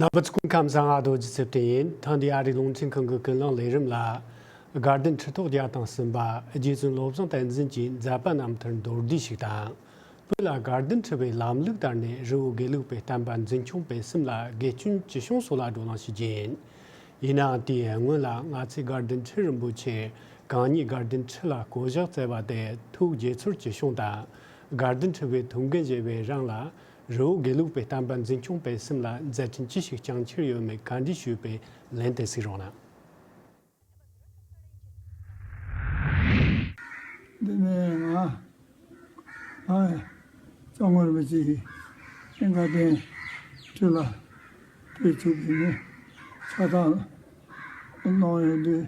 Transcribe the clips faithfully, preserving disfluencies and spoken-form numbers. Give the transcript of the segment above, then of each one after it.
རྣམ་པ་ཚོ་སྐུ་ཁམས་བཟང་། ཨ་རྡོ་རྗེ་ཚེ་བརྟན་ཡིན། ཐེངས་འདིའི་ཨ་རིའི་རླུང་འཕྲིན་ཁང་གི་ཀུན་གླེང་ལས་རིམ་ལ། དགའ་ལྡན་ཁྲི་ཐོག་བརྒྱ་དང་གསུམ་པ་རྗེ་བཙུན་བློ་བཟང་བསྟན་འཛིན་གྱི་མཛད་པ་རྣམ་ཐར་མདོར་བསྡུས་ཤིག་དང་། བོད་ལ་དགའ་ལྡན་ཁྲི་པའི་ལམ་ལུགས་ལྟར་ནས་རི་བོ་དགེ་ལུགས་པའི་བསྟན་པ་འཛིན་སྐྱོང་སྤེལ་གསུམ་ལ་དགེ་སྐྱོན་ཅི་བྱུང་སོགས་ལ་བགྲོ་གླེང་ཞིག་བྱས་ཡིན། ཡིན་ནའང་དེའི་སྔོན་ལ་ང་ཚོས་དགའ་ལྡན་ཁྲི་རིན་པོ་ཆེ་གང་ཉིད་དགའ་ལྡན་ཁྲི་ལ་བསྐོ་གཞག་བསྩལ་བ་དེ་ཐུགས་དགྱེས་ཚོར་ཅི་བྱུང་དང་། དགའ་ལྡན་ཁྲི་པའི་ཐུགས་འགན་བཞེས་པའི་རིང་ལ་རི་བོ་དགེ་ལུགས་པའི་བསྟན་པ་འཛིན་སྐྱོང་སྤེལ་གསུམ་ལ་མཛད་འཕྲིན་ཅི་ཞིག་བསྐྱངས་ཁྱེར་ཡོད་མེད་བཀའ་འདྲི་ཞུས་པའི་ལན་དེ་གཟིགས་རོགས་གནང་། འདི་ནས་ང་ཨ་སྐྱབས་མགོན་རིན་པོ་ཆེ་གིས་དགའ་ལྡན་ཁྲི་ལ་ཕེབས་བཅུག་གི་ནི་ཕྱག་རྟགས་གནང་ཡོད་དུས།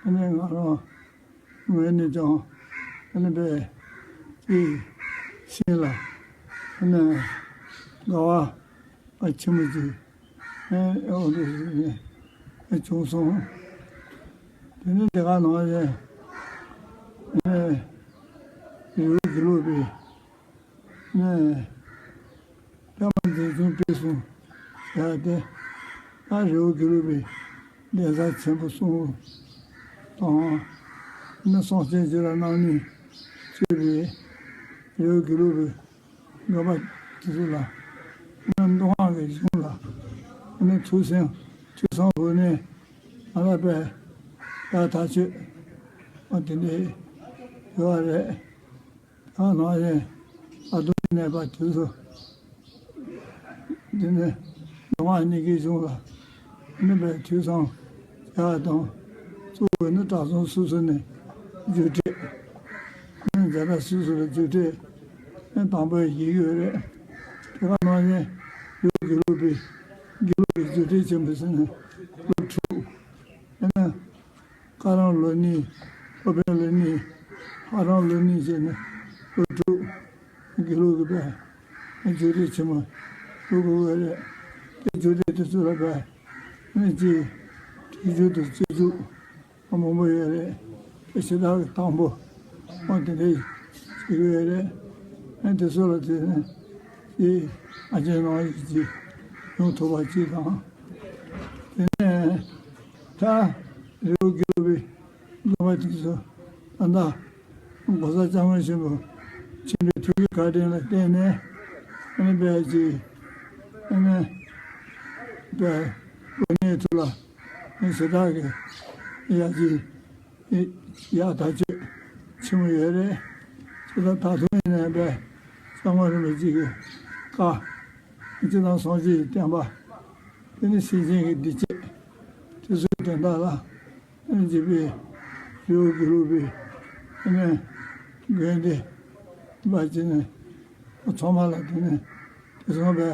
ཨ་ནི་ང་རང་ངོས་ནས་ཀྱང་ཨ་ནི་པའི་ཀྱི་ཤིང་ལ་ཨ་ནི་དགའ་བ་ཆེན་པོ་ཅིག་ཨེ་འོ་དེ་ཨེ་བྱུང་སོང་། དེ་ནས་དེ་ག་ནང་བཞིན་ཨེ་རི་བོ་དགེ་ལུགས་པའི་ཨེ་བསྟན་པ་འཛིན་སྐྱོང་སྤེལ་གསུམ་ཟེར་ཏེ། ད་རི་བོ་དགེ་ལུགས་པའི་གདན་ས་ཆེན་པོ་གསུམ་དང་། ཨ་ནི་སངས་རྒྱས་ཀྱི་རྣམ་གཉིས་གཙོས་པའི་རི་བོ་དགེ་ལུགས་པའི་དགོན་པ་དེ་ཚོ་ལ་མདོ་སྔགས་ཀྱི་གཞུང་ལ་ནི་ཐུགས་སེམས་ཐོས་བསམ་ཕུལ་ནས་ང་ལ་དཔེ་ཡག་ཐག་ཆོད་པ་དེ་འདྲའི་ཡོད་རེད། ད་ནང་བཞིན་ཨ་དོ་ནས་པ་དེ་ཚོ་འདི་ནི་མདོ་སྔགས་གཉིས་ཀའི་གཞུང་ལ་ནི་དཔེ་ཐོས་བསམ་བྱ་བ་དང་། གཙོ་བོ་ནི་གྲྭ་ཚང་སོ་སོ་ནས་རྒྱུགས་སྤྲོད། ཨ་ནི་འཛིན་གྲྭ་སོ་སོ་ལ་རྒྱུགས་སྤྲོད་ཨ་དང་པོ་བྱེད་ཀྱི་ཡོད་རེད། དེ་ག་ནང་བཞིན་རི་བོ་དགེ་ལུགས་པའི་དགེ་ལུགས་ཀྱི་རྒྱུགས་སྤྲོད་ཆེན་པོ་ཟེར་ནས་སློབ་ཕྲུག་ཨ་ནི་བཀའ་རམས་ལོ་གཉིས། སློབ་དཔོན་ལོ་གཉིས། ལྷ་རམས་ལོ་གཉིས་བྱས་ནས་སློབ་ཕྲུག་དགེ་ལུགས་ཀྱི་པའི་རྒྱུགས་སྤྲོད་ཆེན་མོ་སློབ་དགོས་པ་རེད། དེ་རྒྱུགས་སྤྲོད་དེ་ཚོ་ལ་པའི་ཨ་ནི་ཅིག་སྒྲིག་རྒྱུགས་དང་རྩེ་རྒྱུགས་མང་པོ་ཡོད་རེད། དེ་ཕྱི་དར་གྱི་དང་པོ་འོ་དེ་འདྲའི་བྱེད་ཀྱི་ཡོད་རེད། ཨ་ནི་དེ་ཚོ་ལ་དེ་ནི་དེ་ཨ་ཅེ་ནང་བཞིན་ཅིག་ཡོང་ཐུབ་པ་ཅིག་དང་། དེ་ནས་ད་རི་བོ་དགེ་ལུགས་པའི་དགོན་པ་དེ་ཚོ་ད་ལྟ་༸གོང་ས་༸སྐྱབས་མགོན་ཆེན་པོ་མཆོག་གི་ཐུགས་ཀྱི་བཀའ་དྲིན་ལ་བརྟེན་ནས་ཨ་ནི་དཔེ་ཅིག་ཨ་ནི་དཔེ་དངོས་གནས་དྲང་གནས་ཞེ་དྲག་གི་ཡ་ཅིག་ཡག་ཐག་ཆོད་ཆེན་མོ་ཡོད་རེད། ཅེས་དང་ད་དུང་ཡིན་ནའི་དཔེ་༸གོང་ས་༸སྐྱབས་མགོན་རིན་པོ་ཆེ་གི་བཀའ། སྤྱིར་བཏང་སངས་རྒྱས་ཀྱི་བསྟན་པ་དེ་ནི་སེམས་ཅན་གྱི་བདེ་སྐྱིད་དེ་ཚོའི་དོན་དག་ལ་ཨ་ནི་བྱེད་པའི་རི་བོ་དགེ་ལུགས་པའི་ཨ་ནི་དགོན་སྡེ་པ་ཅིག་ནི་ཚང་མ་ལ་དེ་ནི་དེ་སོང་བས་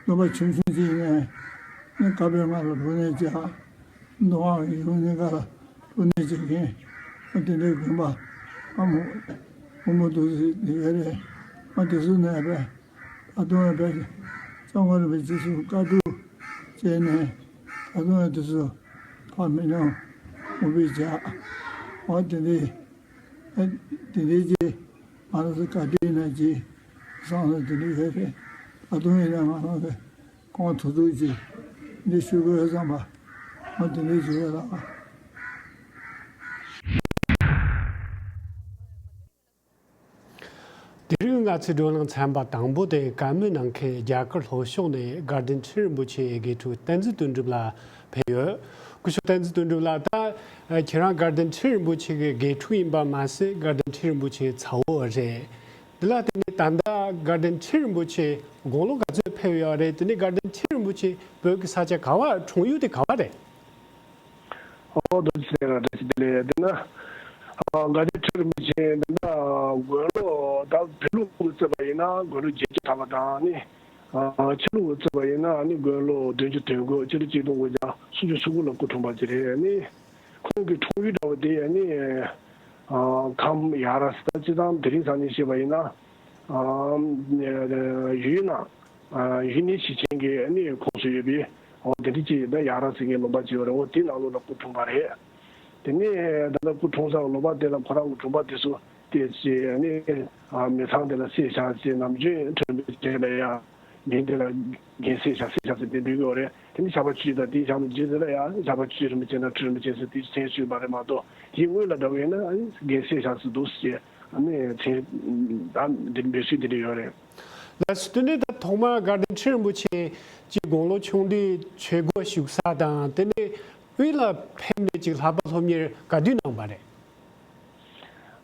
དགོན་པ་ཆུང་ཆུང་ཅིག་ཡིན་ནའི་ཨ་ནི་བཀའ་པོད་ལྔ་ལ་རོགས་ནས་བྱ། མདོ་སྔགས་ཀྱི་གཞུང་གཉིས་ཀ་ལ་རོགས་ནས་བྱེད་མཁན་ཨ་དེ་འདྲའི་དགོན་པ་ཨ་མོ་མོ་མོ་འདུག་ཟེར་ཡོད་རེད། ཨ་དེ་ཚོ་ནས་བས། ད་དུང་ཡང་བས་ཀྱི་གཙང་མ་རིན་པོ་ཆེ་ཚོས་བཀའ་སྒྲུབ་བྱས་ནས་ད་དུང་ཡང་དེ་ཚོ་ཕར་མི་ཉམས་མུ་སྤེལ་བྱ། འོ་དེ་འདྲའི་ཨ་དེ་འདྲའི་ཀྱི་ང་རང་ཚོ་བཀའ་དྲིན་ནང་གི་བསམ་བློ་དེ་འདྲ་ཡོད་རེད། ད་དུང་ཡིན་ན་ང་རང་གི་གང་ཐུབ་ཐུབ་ཀྱིས་འདི་ཞུ་དགོས་བསམ་པ་འོ་དེ་འདྲའི་ཞུ་ཡོད་ལགས། དེ་རིང་ང་ཚོའི་བགྲོ་གླེང་ཚན་པ་དང་པོ་དེ་བཀའ་མོལ་གནང་མཁན་རྒྱ་གར་ལྷོ་ཕྱོགས་ནས་དགའ་ལྡན་ཁྲི་རིན་པོ་ཆེའི་དགེ་ཕྲུག་བསྟན་འཛིན་དོན་གྲུབ་ལགས་ཕེབས་ཡོད། སྐུ་ཞབས་བསྟན་འཛིན་དོན་གྲུབ་ལགས། ད་ཁྱེད་རང་དགའ་ལྡན་ཁྲི་རིན་པོ་ཆེ་གི་དགེ་ཕྲུག་ཡིན་པ་མ་ཟད་དགའ་ལྡན་ཁྲི་རིན་པོ་ཆེའི་ཚ་བོ་རེད། འདི་ལ་བརྟེན་ནས་ད་ལྟ་དགའ་ལྡན་ཁྲི་རིན་པོ་ཆེ་དགུང་ལོ་ག་ཚོད་ཕེབས་ཡོད་རེད། དེ་ནས་དགའ་ལྡན་ཁྲི་རིན་པོ་ཆེ་བོད་ཀྱི་ས་ཆ་ག་བ་འཁྲུངས་ཡུལ་དེ་ག་བ་རེད། ཨོ་རྡོ་རྗེ་ཟེར་ར་བཀྲ་ཤིས་བདེ་ལེགས། དེ་ན་ཨ་དགའ་ལྡན་ཁྲི་རིན་པོ་ཆེ་འདི་ན་དགུང་ལོ་ད་བོད་ལུགས་བརྩིས་པ་ཡིན་ན་དགུང་ལོ་བརྒྱད་ཅུ་ཐམ་པ་དང་ནི་ཨ་ཕྱི་ལུགས་བརྩིས་པ་ཡིན་ན་ནི་དགུང་ལོ་བདུན་ཅུ་དོན་དགུ་ཕྱི་ལོ་གཅིག་སྟོང་དགུ་བརྒྱ་སུམ་ཅུ་སོ་དགུ་ལ་སྐུ་འཁྲུངས་པ་ཅིག་རེད། ནི་ཁོང་གི་འཁྲུངས་ཡུལ་འདྲ་བོ་དེ་ནི་ཨ་ཁམས་ཡ་ར་ས་ད་སྤྱིར་བཏང་དེ་རིང་སང་ཉིན་བཤད་པ་ཡིན་ན་ཨ་ཡུལ་ན། ཡུལ་ནི་ཞི་ཆེན་གྱི་ནི་ཁོངས་སུ་ཡོད་པའི་འོ་དེ་འདྲ་ཅིག་ད་ཡ་ར་ཟེར་མཁན་ལུང་པ་ཅིག་ཡོད་རེད། འོ་དེའི་ནང་ལོགས་ལ་སྐུ་འཁྲུངས་པ་རེད། དེ་ནས་ད་ལྟ་སྐུ་འཁྲུངས་ས་ལུང་པ་དེ་ལ་ཁོ་རང་གི་དྲུང་པ་དེ་ཚོ་དེ་ཅིག་ནི་མི་ཚང་དེ་ལ་གསེར་ཞལ་ཅིག་ནམ་རྒྱུན་ཁྲོན་པའི་རྗེས་ལ་ཡ་ མིང་དེ་ལ་རྒྱལ་སྲས་ཞབས་སྲས་ཞབས་སྲས་དེ་འབོད་ཀྱི་ཡོད་རེད། དེ་ནི་ཞགས་པ་ཆུ་དང་དེའི་ཞག་ནི་རྗེས་དེ་ལ་ཡང་ཞགས་པ་ཆུ་རིན་པོ་ཆེ་དང་ཁྲི་རིན་པོ་ཆེ་ཟེར་དེའི་མཚན་ཞུས་པ་རེད་མ་གཏོགས། དེའི་སྔོན་ལ་འདྲ་བ་ཡིན་ན་རྒྱལ་སྲས་ཞབས་སྲས་འདུག་ཟེར་ཨ་ནི་མཚན་ད་འདི་འབོད་སྲོལ་དེ་འདྲ་ཡོད་རེད། ལགས་སོ། དེ་ནས་ད་ཐོག་མར་དགའ་ལྡན་ཁྲི་རིན་པོ་ཆེ་གི་དགུང་ལོ་ཆུང་དུས་ཆོས་སྒོ་ཞུགས་ས་དང་དེ་ནས་དབུས་ལ་ཕེབས་ནས་ཅིག་བསླབ་པ་སློབ་གཉེར་ག་དུས་གནང་བ་རེད།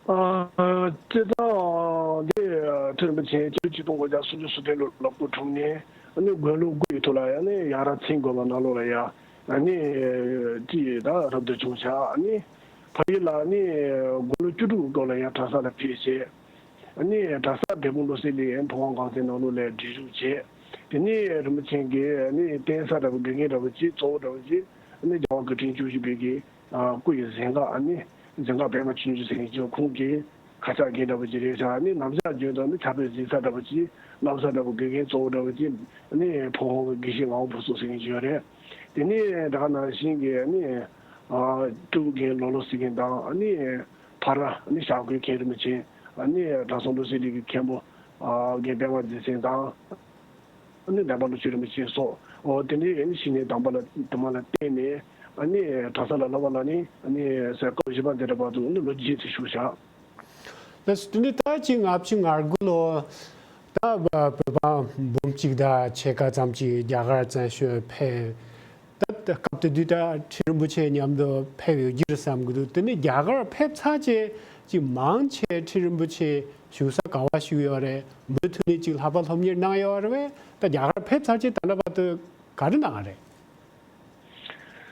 ཨ། སྤྱིར་བཏང་འདི་ཁྲི་རིན་པོ་ཆེ་སྤྱི་ལོ་ཆིག་སྟོང་དགུ་བརྒྱ་སུམ་ཅུ་སོ་བདུན་ལོར་ལ་སྐུ་འཁྲུངས་ནས་ཨ་ནི་དགུང་ལོ་དགུ་ཡི་ཐོག་ལ་ཡང་ནི་ཡར་ར་མཚན་དགོན་པ་ནང་ལོགས་ལ་ཡང་ཨ་ནི་ཅི་ད་རབ་ཏུ་བྱུང་ཤག་ཨ་ནི་ཕ་ཡུལ་ལ་ནི་དགུང་ལོ་བཅུ་དྲུག་གི་སྐབས་ལ་ཡང་གྲྭ་ས་ལ་ཕེབས་བྱས། ཨ་ནི་གྲྭ་ས་འབྲས་སྤུངས་བློ་གསལ་གླིང་ཕོ་བྲང་སྒང་སྟེང་ནང་ལོགས་ལ་སྒྲིག་བཞུགས་བྱས། དེ་ནས་རིན་པོ་ཆེ་གིས་ཨ་ནི་གདན་ས་འདྲ་བོ་དགེ་རྒན་འདྲ་བོ་ཅིག་གཙོ་བོ་འདྲ་བོ་ཅིག་ཨ་ནི་རྒྱལ་བ་སྐུ་ཕྲེང་བཅུ་བཞི་པའི་གི་ཨ་སྐུ་ཡི་གཟིམ་ཁང་ཨ་ནི་གཟིམ་ཁང་པདྨ་ཆོས་འབྱུང་ཟེར་མཁན་ཅིག་ཁོང་གི་ཁ་ཆག་རྒན་འདྲ་བོ་ཅིག་རེད་ཤག་ཨ་ནི་ནམ་ཞག་རྒྱུན་དུ་ཨ་ནི་ཕྱག་དཔེ་གཟིགས་ས་འདྲ་བོ་ཅིག་བསླབ་ས་འདྲ་བོ་དགེ་རྒན་གཙོ་བོ་འདྲ་བོ་ཅིག་ཨ་ནི་ཕོ་བྲང་གི་དགེ་བཤེས་ངག་དབང་ཕུན་ཚོགས་ཟེར་མཁན་ཅིག་ཡོད་རེད། དེ་ནས་ད་ག་ནང་བཞིན་གྱི་ཨ་ནི་ཨ་སྤྲུལ་རྒན་ལོ་ལོ་ཟེར་མཁན་དང་ཨ་ནི་ཕ་ར་ཨ་ནི་ཞྭ་གོས་མཁན་རིན་པོ་ཆེ་ཨ་ནི་གྲྭ་ཚང་བློ་གསལ་གླིང་གི་མཁན་པོ་ཨ་རྒན་པད་མ་རྗེ་བཙུན་དང་། ཨ་ནི་ནང་པ་ལོ་ཆུ་རིན་པོ་ཆེ་སོགས་འོ་དེ་འདྲའི་ཨ་ནི་ཤི་ནས་དམ་པ་ལ་དུ་མ་ལ་བརྟེན་ནས་ཨ་ནི་གྲྭ་ས་ལ་བསླབ་པ་ལ་ནི་ཨ་ནི་སྐབས་བཞི་པ་འདི་འདྲ་བར་དུ་ཨ་ནི་ལོ་བརྒྱད་ཙམ་བཞུགས་བཞག་ལགས་སོ། དེ་ནས་ད་ཅིག་ལྔ་བཅུ་ང་དགུ་ལོ་ད་བོད་པ་འབུམ་གཅིག་དང་ཕྱེད་ཀ་ཙམ་ཅིག་རྒྱ་གར་བཙན་བྱོལ་ཕེབས། ད་སྐབས་དེ་དུས་ད་ཁྲི་རིན་པོ་ཆེ་མཉམ་དུ་ཕེབས་ཡོད་རྒྱུ་རེད་བསམ་གྱི་འདུག་དེ་ནས་རྒྱ་གར་ཕེབས་ཚར་རྗེས་ཅིག་མང་ཆེ་ཁྲི་རིན་པོ་ཆེ་བཞུགས་ས་ག་བ་བཞུགས་ཡོད་རེད། མུ་མཐུད་ནས་ཅིག་བསླབ་པ་སློབ་གཉེར་གནང་ཡོད་རེད་པས། ད་རྒྱ་གར་ཕེབས་ཚར་རྗེས་ད་ལྟ་བར་དུ་ག་རེ་གནང་བ་རེད།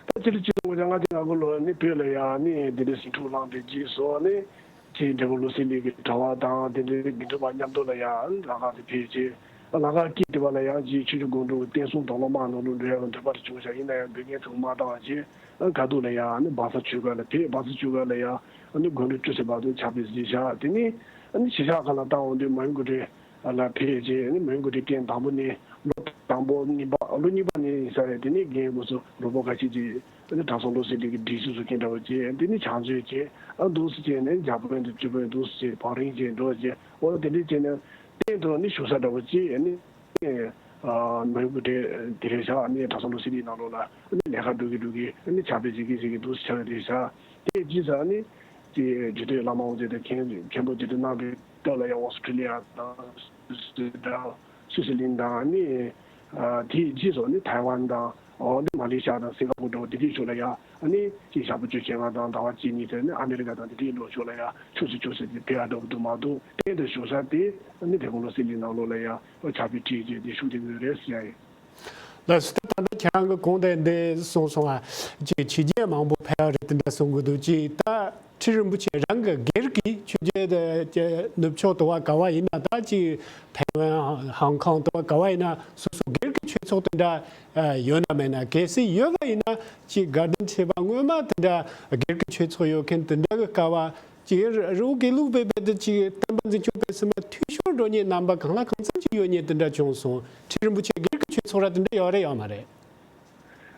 ད་སྤྱི་ལོ་ཆིག་སྟོང་དགུ་བརྒྱ་ལྔ་བཅུ་ང་དགུ་ལོ་ནི་བོད་ལ་ཡང་ནི་དེ་འདྲའི་ཟིང་འཁྲུག་ལངས་པའི་རྗེས་སུ་ནི་ཅིག་འབྲས་སྤུངས་བློ་གསལ་གླིང་གི་གྲྭ་པ་དང་དེ་འདྲའི་དགེ་འདུན་པ་མཉམ་དུ་ལ་ཡང་ལམ་ཁ་དེ་ཕེབས་རྗེས་ལམ་ཁ་དཀྱིལ་དེ་བ་ལ་ཡང་ཅིག་ཆོས་རྗེ་དགོངས་གྲུབ་བསྟན་སྲུང་དོན་ལོ་དམག་ནང་ལ་འགྲོ་ཡག་གི་འདོད་པ་དེ་བྱུང་ཤག་ཡིན་ན་ཡང་འབོད་མཁན་ཚོས་མ་བཏང་བ་བྱས། ཨ་ཁ་ཐུག་ལ་ཡང་ཨ་ནི་བང་སོ་ཆོས་སྒར་ལ་ཕེབས། བང་སོ་ཆོས་སྒར་ལ་ཡང་ཨ་ནི་དགུང་ལོ་བཅུ་ཟིན་བར་དུ་ཕྱག་དཔེ་གཟིགས་བཞག་དེ་ནས་ཨ་ནི་གཞིས་ཆགས་ཁག་ལ་བཏང་འོང་དུས་མ་ཡུམ་སྐུ་ཕྲེང་ལ་ཕེབས་རྗེས་ཨ་ནི་མ་ཡུམ་སྐུ་ཕྲེང་རྐྱེན་དང་པོ་ནས་ལོ་དང་པོ་གཉིས་པ་ལོ་གཉིས་པ་ནས་ཡིན་ས་རེད། དེ་ནས་རྒན་དགོན་སོགས་རོགས་པ་ཁ་ཤས་ཀྱིས་ཨ་ནི་གྲྭ་ཚང་བློ་གསལ་གླིང་གི་སྒྲིག་གཞི་བཟོ་མཁན་འདྲ་བོ་བྱས། དེ་ནས་ཕྱག་མཛོད་བྱས། ཨ་འདུག་སེ་བྱས་ནས་འཇར་པན་དུ་སྤྱི་དཔོན་འདུག་སེ་བྱས་བང་རིམ་བྱས་འགྲོ་བྱས། འོ་དེ་འདྲས་བྱས་ནས་གཏན་དུ་ཨ་ནི་བཞུགས་ས་འདྲ་བོ་བྱས། ཨ་ནི། མ་ཡུམ་སྐུ་ཕྲེང་དེ་རེད་ཤག་ཨ་ནི་གྲྭ་ཚང་བློ་གསལ་གླིང་ནང་ལོགས་ལ་ཨ་ནི་ལས་ཀ་སྒྲུབ་ཀྱི་སྒྲུབ་ཀྱི་ཨ་ནི་ཕྱག་དཔེ་བྱེད་ཀྱི་བྱེད་ཀྱི་འདུག་ཟེར་བྱ་བ་རེད་ཤག་དེའི་རྗེས་སུ་ཨ་ནི་ཅིག་རྒྱུད་སྟོད་བླ་མ་དབུ་མཛད་དང་མཁན་མཁན་པོ་རྒྱུད་སྟོད་རྣམ་པའི་སྐབས་ལ་ཡང་ཨོ་སི་ཁྲི་ལི་ཡ་དང་སུད་སི་དང་སུད་སི་ལན་དང་ཨ་ནི་དེའི་རྗེས་སུ་ཨ་ནི་ཐའེ་ཝན་དང་ཨ་ནི་མ་ལེ་ཤ་དང་སིང་ག་པུར་འདྲ་བོ་དེ་དུས་ཚོད་ལ་ཡང་། ཨ་ནི་ཅིག་ཞག་པོ་བཅུ་ཕྱེད་ལྔ་དང་ཟླ་བ་གཅིག་གཉིས་ཙམ་ནི་ཨ་མེ་རི་ཀ་དང་དེ་འདྲའི་ལོགས་ཕྱོགས་ལ་ཡང་ཆུ་ཚོད་ཆུ་ཚོད་དེ་ཕེབས་ཡག་འགྲོ་གི་འདུག་མ་གཏོགས་གཏན་དུ་བཞུགས་ས་དེ་ཨ་ནི་དེ་གོང་ལོ་སི་ལི་ནང་ལོགས་ལ་ཡང་ཕྱག་དཔེ་ཁྲིད་བྱས་དེ་བཞུགས་བསྡད་ཡོད་རེད་ཟེར་ཡ་ཡིན། ལགས་སོ། ད་ད་ལྟ་ཁྱེད་རང་གི་གོང་དེ་འདི་གསུངས་སོང་ང་། ཅིག་ཕྱི་རྒྱལ་མང་པོ་ཕེབས་པ་རེད་དེ་འདྲ་གསུང་གི་འདུག་ཅིག་ད་ཁྲི་རིན་པོ་ཆེ་རང་གི་སྒེར་གྱི་ཆོས་བརྒྱུད་དེ་ནུབ་ཕྱོགས་དུ་བ་ག་བ་ཡིན་ན་ད་ཅིག་ཐའེ་ཝན་ཧོང་ཀོང་དུ་བ་ག་བ་ཡིན་ན་སོ་སོ་སྒེར་གྱི་ཆོས་ཚོགས་དེ་འདྲ་ཡོད་ན་མེད་ན། གལ་སྲིད་ཡོད་པ་ཡིན་ན་ཅིག་དགའ་ལྡན་ཁྲི་པ་སྔོན་མ་དེ་འདྲ་སྒེར་གྱི་ཆོས་ཚོགས་ཡོད་མཁན་དེ་འདྲ་གི་སྐབས་ཅིག་རི་བོ་དགེ་ལུགས་པའི་བོད་དུ་ཅིག་བསྟན་པ་འཛིན་སྐྱོང་སྤེལ་ས་མ་འཐུས་ཤོར་འགྲོ་མཁན་རྣམ་པ་གང་ལ་གང་འཚམ་ཅིག་ཡོད་མཁན་དེ་འདྲ་བྱུང་སོང་། ཁྲི་རིན་པོ་ཆེ་སྒེར་གྱི་ཆོས་ཚོགས་ར་དེ་འདྲ་ཡོད་རེད་ཡོད་མ་རེད།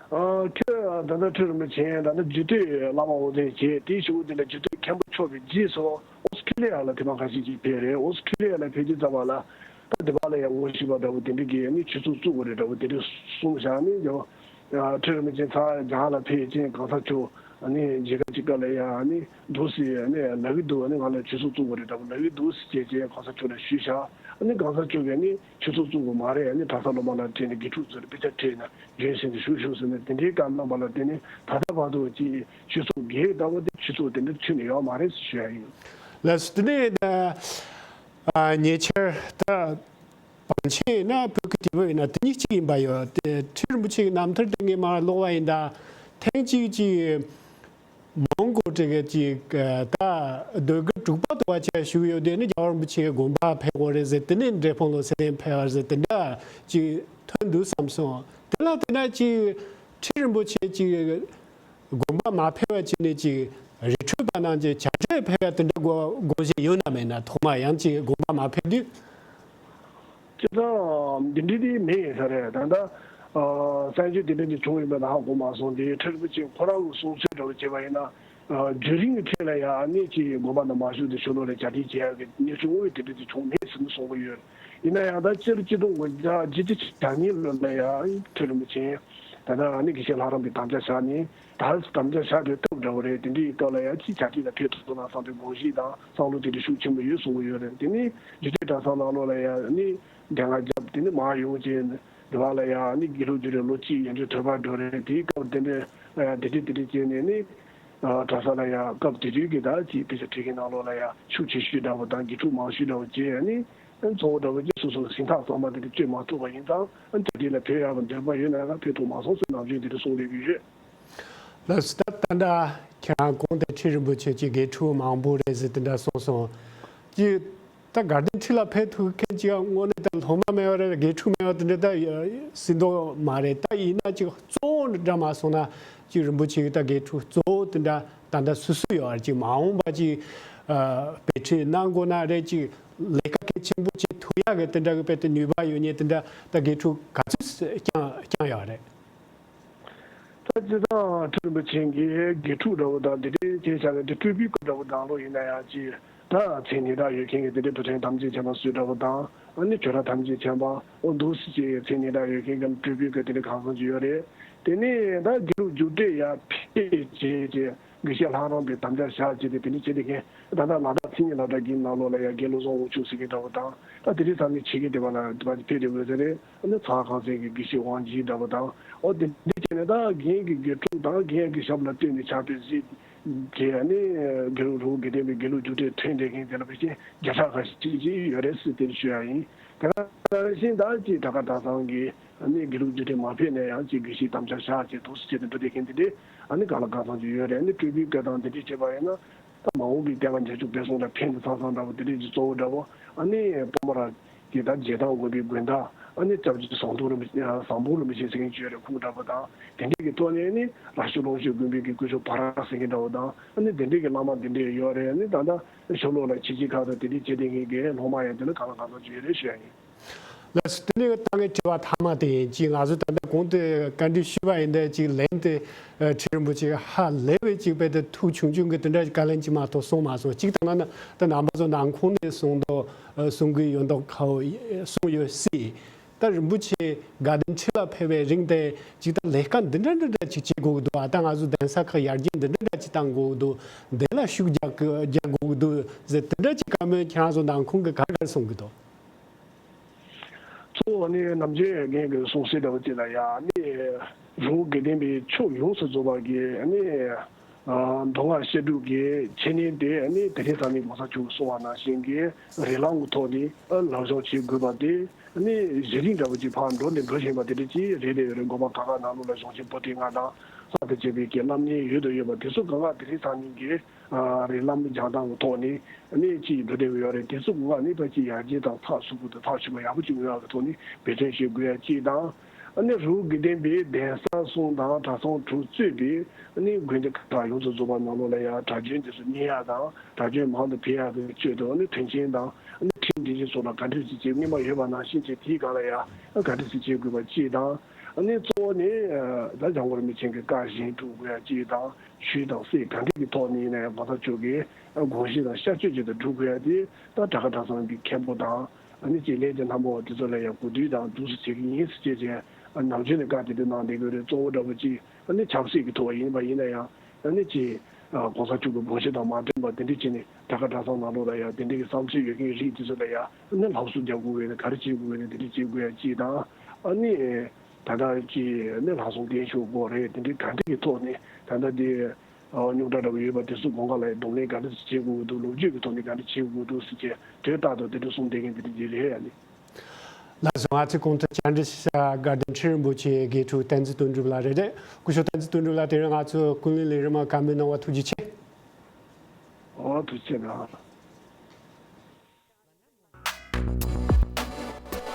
ཨ་ཁྱོད་ད་ལྟ་ཁྲི་རིན་པོ་ཆེ་ད་ལྟ་རྒྱུད་སྟོད་བླ་མ་དབུ་མཛད་བྱས་དེའི་གཞུག་དེ་ལ་རྒྱུད་སྟོད་མཁན་པོ་མཆོག་པའི་རྗེས་སུ་ཨོ་སི་ཁྲི་ལི་ཡ་ལ་དེ་མ་ཁ་ཤས་ཅིག་ཕེབས་རེད། ཨོ་སི་ཁྲི་ལི་ཡ་ལ་ཕེབས་དུས་ཙམ་པ་ལ་ད་དེ་བ་ལ་ཡང་ངོ་ཤེས་པ་འདྲ་བོ་དེ་འདྲ་གིས་ནི་ཆོས་ཚོགས་བཙུགས་དགོས་རེད་འདྲ་བོ་དེ་འདྲ་གསུངས་བཞག་ནས་ཀྱང་ཁྲི་རིན་པོ་ཆེ་ཚང་རྒྱ་གར་ལ་ཕེབས་རྗེས་གང་ཟག་མཆོག་ནི་མཇལ་ཁ་ཅིག་སྐབས་ལ་ཡང་ནི་འདུག་སེ་ནི་ལབ་ཀྱི་འདུག་ནི་ང་ལ་ཆོས་ཚོགས་བཙུགས་དགོས་རེད་འདྲ་བོ་ལབ་ཀྱི་འདུག་ཟེར་བྱས་རྗེས་གང་ཟག་མཆོག་ལ་ཞུས་བཞག་ནི་གང་ཟག་མཆོག་གིས་ནི་ཆོས་ཚོགས་བཙུགས་དགོས་མ་རེད། ནི་གྲྭ་ས་སློབ་མ་ལ་སྤྲད་ནས་དགེ་ཕྲུག་ཚོར་དཔེ་ཆ་སྤྲད་ན། རྒྱུན་བཞིན་དུ་ཞུ་ཞུ་ཟེར་ནས་དེ་འདྲའི་བཀའ་གནང་བ་ལ་བརྟེན་ནས་ད་ལྟ་བར་དུ་ཅིག་ཆོས་ཚོགས་སྒེར་ལྟ་བུ་དེ་ཆོས་ཚོགས་དེ་འདྲ་ཚུད་ནས་ཡོད་མ་རེད་ཟེར་ཞུ་ཡ་ཡིན། ལགས་སོ། དེ་ནས་ད་ཉེ་ཆར་ད་བང་ཆེན་ཡིན་ན་བོད་ཀྱི་དེ་བོད་ཡིན་ན་དེ་གཉིས་གཅིག་ཡིན་པ་ཡོད་དེ། ཁྲི་རིན་པོ་ཆེ་གི་རྣམ་ཐར་དེ་ངས་མར་ཀློག་པ་ཡིན་ད། ཐེངས་གཅིག་ཅིག་མོན་གྷོ་དེ་ག་ཅིག་ད་ཟློས་གར་དྲུག་པ་དུ་བ་ཆ་ཞུགས་ཡོད་དེ་ནི་རྒྱལ་བ་རིན་པོ་ཆེ་དགོན་པ་ཕེབས་དགོས་རེད་ཟེར། དེ་ནས་འབྲས་སྤུངས་ལོ་སེ་རན་ཕེབས་པ་ཟེར་དེ་འདྲ་ཅིག་ཐོན་འདུག་བསམ་སོང་། དེ་ལ་དེ་འདྲ་ཅིག་ཁྲི་རིན་པོ་ཆེ་ཅིག་དགོན་པ་མ་ཕེབས་པ་ཅིག་ནས་ཅིག་རི་ཁྲོད་པ་རྣམས་ཀྱི་བྱ་བྲལ་ཕེབས་པ་དེ་འདྲ་དགོ་དགོངས་བཞེས་ཡོད་ན་མེད་ན། ཐོག་མ་ཡང་ཅིག་དགོན་པ་མ་ཕེབས་དུས། སྤྱིར་བཏང་འདི་འདྲའི་དེ་མེད་ཡིན་ས་རེད། ད་ལྟ་གསར་འགྱུར་འདི་འདྲ་ཅིག་བྱུང་ཡོད་པའི་ནང་ཧ་གོ་མ་སོང་། དེ་ཁྲི་རིན་པོ་ཆེ་ཁོ་རང་གི་གསུང་ཚུལ་འདྲ་བོ་བྱས་པ་ཡིན་ན། རྒྱུན་རིང་གི་ཁྲོད་ལ་ཡང་ཨ་ནི་ཅིག་དགོན་པ་ནང་མ་ཞུགས་ཏེ་ཕྱི་ལོགས་ལ་གྱ་སྒྲིག་བྱེད་ཡག་གི་གནས་ཚུལ་དངོས་དེ་འདྲ་ཅིག་བྱུང་མེད་ཟེར་ནས་གསུང་གི་ཡོད། ཡིན་ན་ཡང་ད་སྤྱི་ལོ་ཆིག་སྟོང་དགུ་བརྒྱ་བརྒྱད་ཅུ་གྱ་གཉིས་ལོ་ལ་ཡང་ཁྲི་རིན་པོ་ཆེ་ད་ལྟ་ཨ་ནི་དགེ་བཤེས་ལྷ་རམས་པའི་དམ་བཅའ་བཞག་ནས། ད་དམ་བཅའ་བཞག་དུས་སྐབས་འདྲ་བོ་རེད། དེ་འདྲའི་སྐབས་ལ་ཡང་ཅིག་བྱ་སྤྱོད་ལ་ཕེབས་ཐུབ་ན་བསམ་པའི་དགོངས་གཞི་དང་བསམ་བློ་དེ་འདྲ་ཤུགས་ཆེན་པོ་ཡོད་གསུང་གི་ཡོད་རེད། དེ་ནི་རྒྱུད་སྟོད་གྲྭ་ཚང་ནང་ལོགས་ལ་ཡང་ནི་དེ་སྔ་རྒྱབ་དེ་ནི་མར་ཡོང་བྱས་འདི་བ་ལ་ཡང་ནི་དགེ་ལུགས་རྒྱུགས་སྤྲོད་ལོ་གཅིག་ཡན་ཆད་དོགས་པ་འགྲོ་རེད། དེའི་སྐབས་དེ་འདྲ་ལ་ཡང་དེ་འདྲ་དེ་འདྲ་བྱས་ནས་ནི། གྲྭ་ས་ལ་ཡང་སྐབས་དེ་དུས་ཀྱི་ད་ཅིག་དཔེ་ཆ་ཁྲིད་མཁན་ནང་ལོགས་ལ་ཡང་ཤུགས་ཆེ་ཤོས་འདྲ་བོ་དང་དགེ་ཕྲུག་མང་ཤོས་འདྲ་བོ་བྱས་ནི་གཙོ་བོ་འདྲ་བོ་ཅིག་སོ་སོའི་གཟེངས་རྟགས་ཚང་མ་དེ་འདྲ་སྤྲོད་མ་ཐུབ་པ་ཡིན་ཙང་དེ་དུས་ལ་ཕེབས་ཡག་གི་འདོད་པ་ཡོད་ན་ཡང་ཕེབས་ཐུབ་མ་སོང་ཟེར་ནམ་རྒྱུན་དེ་འདྲ་གསུང་ལས་ཀྱི་ཡོད། ལགས་སོ། ད་ད་ལྟ་ཁྱེད་རང་གོང་དུ་ཁྲི་རིན་པོ་ཆེ་གི་དགེ་ཕྲུག་མང་པོ་རེད་ཟེར་དེ་འདྲ་གསུངས་སོང་། ཅིག་ད་དགའ་ལྡན་ཁྲི་ལ་ཕེབས་ཐུབ་མཁན་ཅིག་དངོས་གནས་ད་སློབ་མ་མེད་པ་རེད། དགེ་ཕྲུག་མེད་པ་དེ་འདྲ་ད་སྲིད་མདོག་མ་རེད། ད་ཡིན་ན་ཅིག་གཙོ་བོ་འདྲ་མ་སོང་ན་ཅིག་རིན་པོ་ཆེ་གི་ད་དགེ་ཕྲུག་གཙོ་བོ་དེ་འདྲ་ད་ལྟ་སུ་སུ་ཡོད་རེད། ཅིག་མ་འོངས་པ་ཅིག་དཔེ་ཁྲིད་གནང་དགོས་ན་རེད། ཅིག་ལས་ཀ་གལ་ཆེན་པོ་བྱེད་ཐུབ་ཡག་གི་དེ་འདྲ་གི་དཔེ་དེ་ནུས་པ་ཡོད་མཁན་དེ་འདྲ་ད་དགེ་ཕྲུག་ག་ཚོད་བསྐྱངས་བསྐྱངས་ཡོད་རེད། ད་སྤྱིར་བཏང་ཁྲི་རིན་པོ་ཆེ་གིས་དགེ་ཕྲུག་འདྲ་བོ་དང་དེ་འདྲའི་བྱས་བཞག་ནས་དེ་སྤྲུལ་པའི་སྐུ་འདྲ་བོ་དང་ལོ་ཡིན་ན་ཡང་ཅིག་ད་མཚན་སྙན་གྲགས་ཡོད་མཁན་གྱི་དེ་འདྲའི་རྡོ་ཐོན་ཐམས་ཅད་མཁྱེན་པ་སུ་འདྲ་བོ་དང་ཨ་ནི་ཆོས་གྲགས་ཐམས་ཅད་མཁྱེན་པ་ཨོ་འདུག་སེ་ཅིག་མཚན་སྙན་གྲགས་ཡོད་མཁན་གྱི་སྤྲུལ་པའི་སྐུ་དེ་འདྲ་གང་གང་ཅིག་ཡོད་རེད། དེ་ནས་ད་དགེ་ལུགས་རྒྱུགས་སྤྲོད་ཡར་ཕེབས་བྱས་ཅིག་དགེ་བཤེས་ལྷ་རམས་པའི་དམ་བཅའ་བཞག་བྱས་ཏེ་དེ་འདྲ་བྱས་ཏེ་མཁན་ད་ལྟ་ལ་དྭགས་མཚན་ཉིད་སློབ་གྲྭ་གི་ནང་ལོགས་ལ་ཡང་དགེ་བློ་བཟང་དབང་ཕྱུག་ཟེར་མཁན་འདྲ་བོ་དང་ད་དེ་རིང་ས་གནས་ཆེ་གེ་དེ་བ་ལ་དེ་བ་ཕེབས་ཏེ་འོད་ཟེར་རེད། ཨ་ནི་ཚ་ཁང་ཚན་གྱི་དགེ་བཤེས་དབང་འབྱེད་འདྲ་བོ་དང་། ཨོ་དེ་འདྲ་བྱས་ནས་ད་རྒན་གྱི་དགེ་ཕྲུག་དང་རྒན་གྱི་ཞབས་ལ་བསྟེན་ནས་ཕྱག་དཔེ་གཟིགས་བྱས་ཨ་ནི་དགེ་ལུགས་རི་བོ་དགེ་ལྡན་པའི་དགེ་ལུགས་རྒྱུགས་སྤྲོད་ཐོན་བསྡད་མཁན་དེ་ལ་ཕལ་ཆེར་བརྒྱ་ཕྲག་ཁ་ཤས་ཅིག་ཡོད་རེད་ཟེར་དེ་ཞུ་ཡ་ཡིན། དེ་ག་ནང་བཞིན་ད་ཅིག་དྲག་ཁ་གྲྭ་ཚང་གི་ཨ་ནི་དགེ་ལུགས་རྒྱུགས་སྤྲོད་མ་ཕེབས་ནས་ཡང་ཅིག་དགེ་བཤེས་དམ་བཅའ་བཞག་བྱས་འདུག་སེ་བྱས་ནས་འགྲོ་བསྡད་མཁན་དེ་འདྲས་ཨ་ནི་གང་ལ་གང་འཚམ་ཅིག་ཡོད་རེད། ཨ་ནི་སྤྲུལ་པའི་སྐད་དང་དེ་འདྲས་བྱས་པ་ཡིན་ན། ད་མ་འོངས་ཀྱི་བསྟན་པ་མཇལ་ཆུང་བོད་གསུམ་ལ་ཕན་བདེ་ཚང་ཚང་འདྲ་བོ་དེ་འདྲས་ཀྱི་གཙོ་བོ་འདྲ་བོ་ཨ་ནི་སྤོམ་ར་གི་ད་རྗེ་དང་དགོན་པའི་དགོན་བདག་ཨ་ནི་སྐྱབས་རྗེ་ཟམ་གདོང་རིན་པོ་ཆེ་ཟམ་གདོང་རིན་པོ་ཆེ་ཟེར་མཁན་ཅིག་ཡོད་རེད། ཁོང་འདྲ་བོ་དང་དེ་འདྲས་ཀྱི་ཐོག་ནས་ནི་ར་ཤུ་ལུང་ཤུ་དགོན་པའི་གི་སྐུ་ཞབས་བྷ་ར་ཟེར་མཁན་འདྲ་བོ་དང་ཨ་ནི་དེ་འདྲས་ཀྱི་བླ་མ་དེ་འདྲས་ཡོད་རེད། ཨ་ནི་ད་ལྟ་ཤོ་ལོ་ལ་ཆེ་ཆེ་ཁག་ཏུ་དེ་འདྲས་བྱེད་བསྡད་མཁན་གྱི་སློབ་མ་ཡང་དེ་ལ་གང་ལ་གང་འཚམ་ཅིག་ཡོད་རེད་ཞུ་ཡ་ཡིན། ལགས་སོ། དེ་ནས་ད་ངའི་དྲི་བ་མཐའ་མ་དེ་ཡིན། ཅིག་ང་ཚོ་ད་ལྟ་གོང་དུ་བཀའ་འདྲི་ཞུས་པ་ཡིན་ད་ཅིག་ལན་དེ་ཨ་ཁྲི་རིན་པོ་ཆེ་ཧ་ལས་པའི་ཅིག་དཔེ་དེ་ཐུགས་ཆུང་ཆུང་གི་དེ་འདྲ་བཀའ་ལན་ཅིག་མ་གཏོགས་གསུངས་མ་སོང་། གཅིག་དང་ན་ན་ད་རྣམ་པ་ཚོ་ནང་ཁོངས་ནས་གསུང་མདོག་གསུང་གི་ཡོད་མདོག་ཁ་བོ་གསུངས་ཡོད་སྲིད། ད་རིན་པོ་ཆེ་དགའ་ལྡན་ཁྲི་ལ་ཕེབས་པའི་རིང་དེ་ཅིག་ད་ལས་ཀ་འདི་འདྲ་འདི་འདྲ་ཅིག་བྱེད་དགོས་ཀྱི་འདུག་ཨ་ད་ང་ཚོ་གདན་ས་ཁག་ཡར་རྒྱས་འདི་འདྲ་འདྲ་ཅིག་བཏང་དགོས་ཀྱི་འདུག་འདི་ལ་ཤུགས་རྒྱག་གི་རྒྱག་དགོས་ཀྱི་འདུག་ཟེར་དེ་འདྲ་ཅིག་བཀའ་མོལ་ཁྱེད་རང་ཚོ་ནང་ཁོངས་ཀྱི་ག་རེ་ག་རེ་གསུང་གི་འདུག་གཙོ་བོ་ནི་ནམ་རྒྱུན་རྒན་གྱིས་གསུང་གསལ་འདྲ་བོ་ཅིག་ལ་ཡ་ནི་རི་བོ་དགེ་ལྡན་པའི་ཕྱོགས་ཡོངས་སུ་རྫོགས་པ་གི་ནི་མདོ་སྔགས་བཤད་སྒྲུབ་ཀྱི་འཆད་ཉན་དེ་ནི་དེ་རིང་ས་ནི་གོང་ས་མཆོག་གིས་གསུངས་པ་ནང་བཞིན་གྱི་རིགས་ལམ་གྱི་ཐོག་ནས་ལམ་སྦྱོང་བྱེད་དགོས་པ་དེ་ནི་གཞི་རིམ་འདྲ་བོ་ཅིག་ཕར་འགྲོ་ནས་འགྲོ་བཞིན་པ་དེ་འདྲ་ཅིག་རེད་རེད་རེད། དགོན་པ་ཁག་ཁག་ནང་ལོགས་ལ་གཞུང་ཆེན་པོ་ཏི་ལྔ་དང་ལྷག་ཏུ་བྱས་པའི་གི་བསླབ་གཉེར་ཡོད་དང་ཡོད་པ་དེ་ཚོ་གང་ག་དེ་རིང་ས་ནི་གི་རིགས་ལམ་སྦྱང་སྟངས་ཀྱི་ཐོག་ནས་ནི་ཅིག་འགྲོ་བསྡད་ཡོད་རེད། དེ་ཚོ་གང་ག་ནི་ཕལ་ཆེར་ཡར་རྒྱས་དང་ཚགས་ཚུད་པོ་དང་ཚགས་ཚུད་པོ་ཡག་པོ་ཅིག་ཡོང་ཡག་གི་ཐོག་ནས་འབད་བརྩོན་བྱེད་དགོས་ཡ་གཅིག་དང་། ཨ་ནི་རི་བོ་དགེ་ལྡན་པའི་གདན་ས་གསུམ་དང་གྲྭ་ཚང་དྲུག་གཙོས་པའི་ཨ་ནི་དགོན་སྡེ་ཁག་ཡོངས་སུ་རྫོགས་པ་ནང་ལོགས་ལ་ཡང་གྲྭ་རྒྱུན་དེ་ཚོ་གཉེར་ཡ་དང་གྲྭ་རྒྱུན་མང་དུ་འཕེལ་ཡ་གི་ཆེད་དུ་ཨ་ནི་མཐུན་རྐྱེན་དང་ཨ་ནི་ཁྲིམས་སྒྲིག་གཞི་སོགས་ལ་ག་འདྲ་ཞིག་བྱེད་ནུས་པ་ཡོད་པ་ནང་བཞིན་བྱས་དེའི་སྒང་ལ་ཡང་ག་འདྲ་ཞིག་བྱེད་དགོས་པ་གཅིག་དང་། ཨ་ནི་གཙོ་བོ་ནི་ད་འཇམ་མགོན་རིན་པོ་ཆེ་གི་བཀའ་བཞིན་སྒྲུབ་དགོས་ཡ་གཅིག་དང་། ཆོས་དང་སྲིད་ག་འདྲ་གི་ཐོག་ནས་ཡིན་ན་ཡང་གོང་ས་མཆོག་གི་དགོངས་གཞི་དང་ཤར་བསྐྱོད་ཅིག་ཏུ་སྒྲུབ་དགོས་ཡ་དེ་ད་དྲག་ཁ་གྲྭ་ཚང་གི་མཁན་པོ་དང་། ཨ་ནི་ཅིག་ལས་ཀྱི་ལྷ་མོ་དེ་ཚོ་ལ་ཡང་གོ་བསྡུར་དང་འདུག་སེ་བྱེད་ཀྱི་ཡིན་ཟེར་བྱས་བྱས་ཨ་ནམ་རྒྱུན་ནས་བཀའ་དེ་འདྲ་གནང་བསྡད་ཀྱི་རེད། གཙོ་བོ་འདྲ་པོ་ཅིག་ཨ་ནི་ཆབ་སྲིད་ཀྱི་ཐོག་ཡིན་པ་ཡིན་ན་ཡང་ཨ་ནི་ཅིག་ཨ་གོང་ས་མཆོག་གི་དགོངས་གཞི་དང་མ་མཐུན་པ་དེ་འདྲ་བྱས་ནས་དྲག་ཁ་གྲྭ་ཚང་ནང་ལོགས་ལ་ཡང་དེ་འདྲ་གི་བསམ་ཚུལ་ཡོད་མཁན་རིགས་དེ་ཚོ་ལ་ཡང་ཨ་ནི་སླར་གསོ་རྒྱག་དགོས་པས་ན་ག་རེ་བྱེད་དགོས་པས་ན་དེ་འདྲ་བྱེད་དགོས་ཡ་གཅིག་དང་། ཨ་ནི་ད་ལྟ་ཅིག་ཨ་ནི་ལྷག་བསམ་རྟེན་འབྱུང་དགོས་རེད། དེ་འདྲ་ག་འདྲ་གི་ཐོག་ནས་ད་ལྟ་དེ། རྙོག་དྲ་འདྲ་པོ་ཡོད་པ་དེ་ཚོ་དགོངས་ཁ་ལ་གདོང་ལེན་ག་འདྲ་བྱེད་དགོས་འདུག་ལོ་རྒྱུས་ཀྱི་ཐོག་ནས་ག་འདྲ་བྱེད་དགོས་འདུག་ཟེར་བྱས་དོན་དག་ཏུ་དེ་འདྲ་གསུངས་བསྡད་མཁན་དེ་འདྲ་ཅིག་རེད་ཡ་ནི། ལགས་སོ། ང་ཚོས་གོང་དུ་བཅར་འདྲི་ཞུ་བ་དགའ་ལྡན་ཁྲི་རིན་པོ་ཆེའི་དགེ་ཕྲུག་བསྟན་འཛིན་དོན་གྲུབ་ལགས་རེད། རེད། སྐུ་ཞབས་བསྟན་འཛིན་དོན་གྲུབ་ལགས་དེ་རིང་ང་ཚོའི་ཀུན་གླེང་ལས་རིམ་ལ་བཀའ་མོལ་གནང་བ་ཐུགས་རྗེ་ཆེ། ཨོ་ཐུགས་རྗེ་ཆེ་གནང་།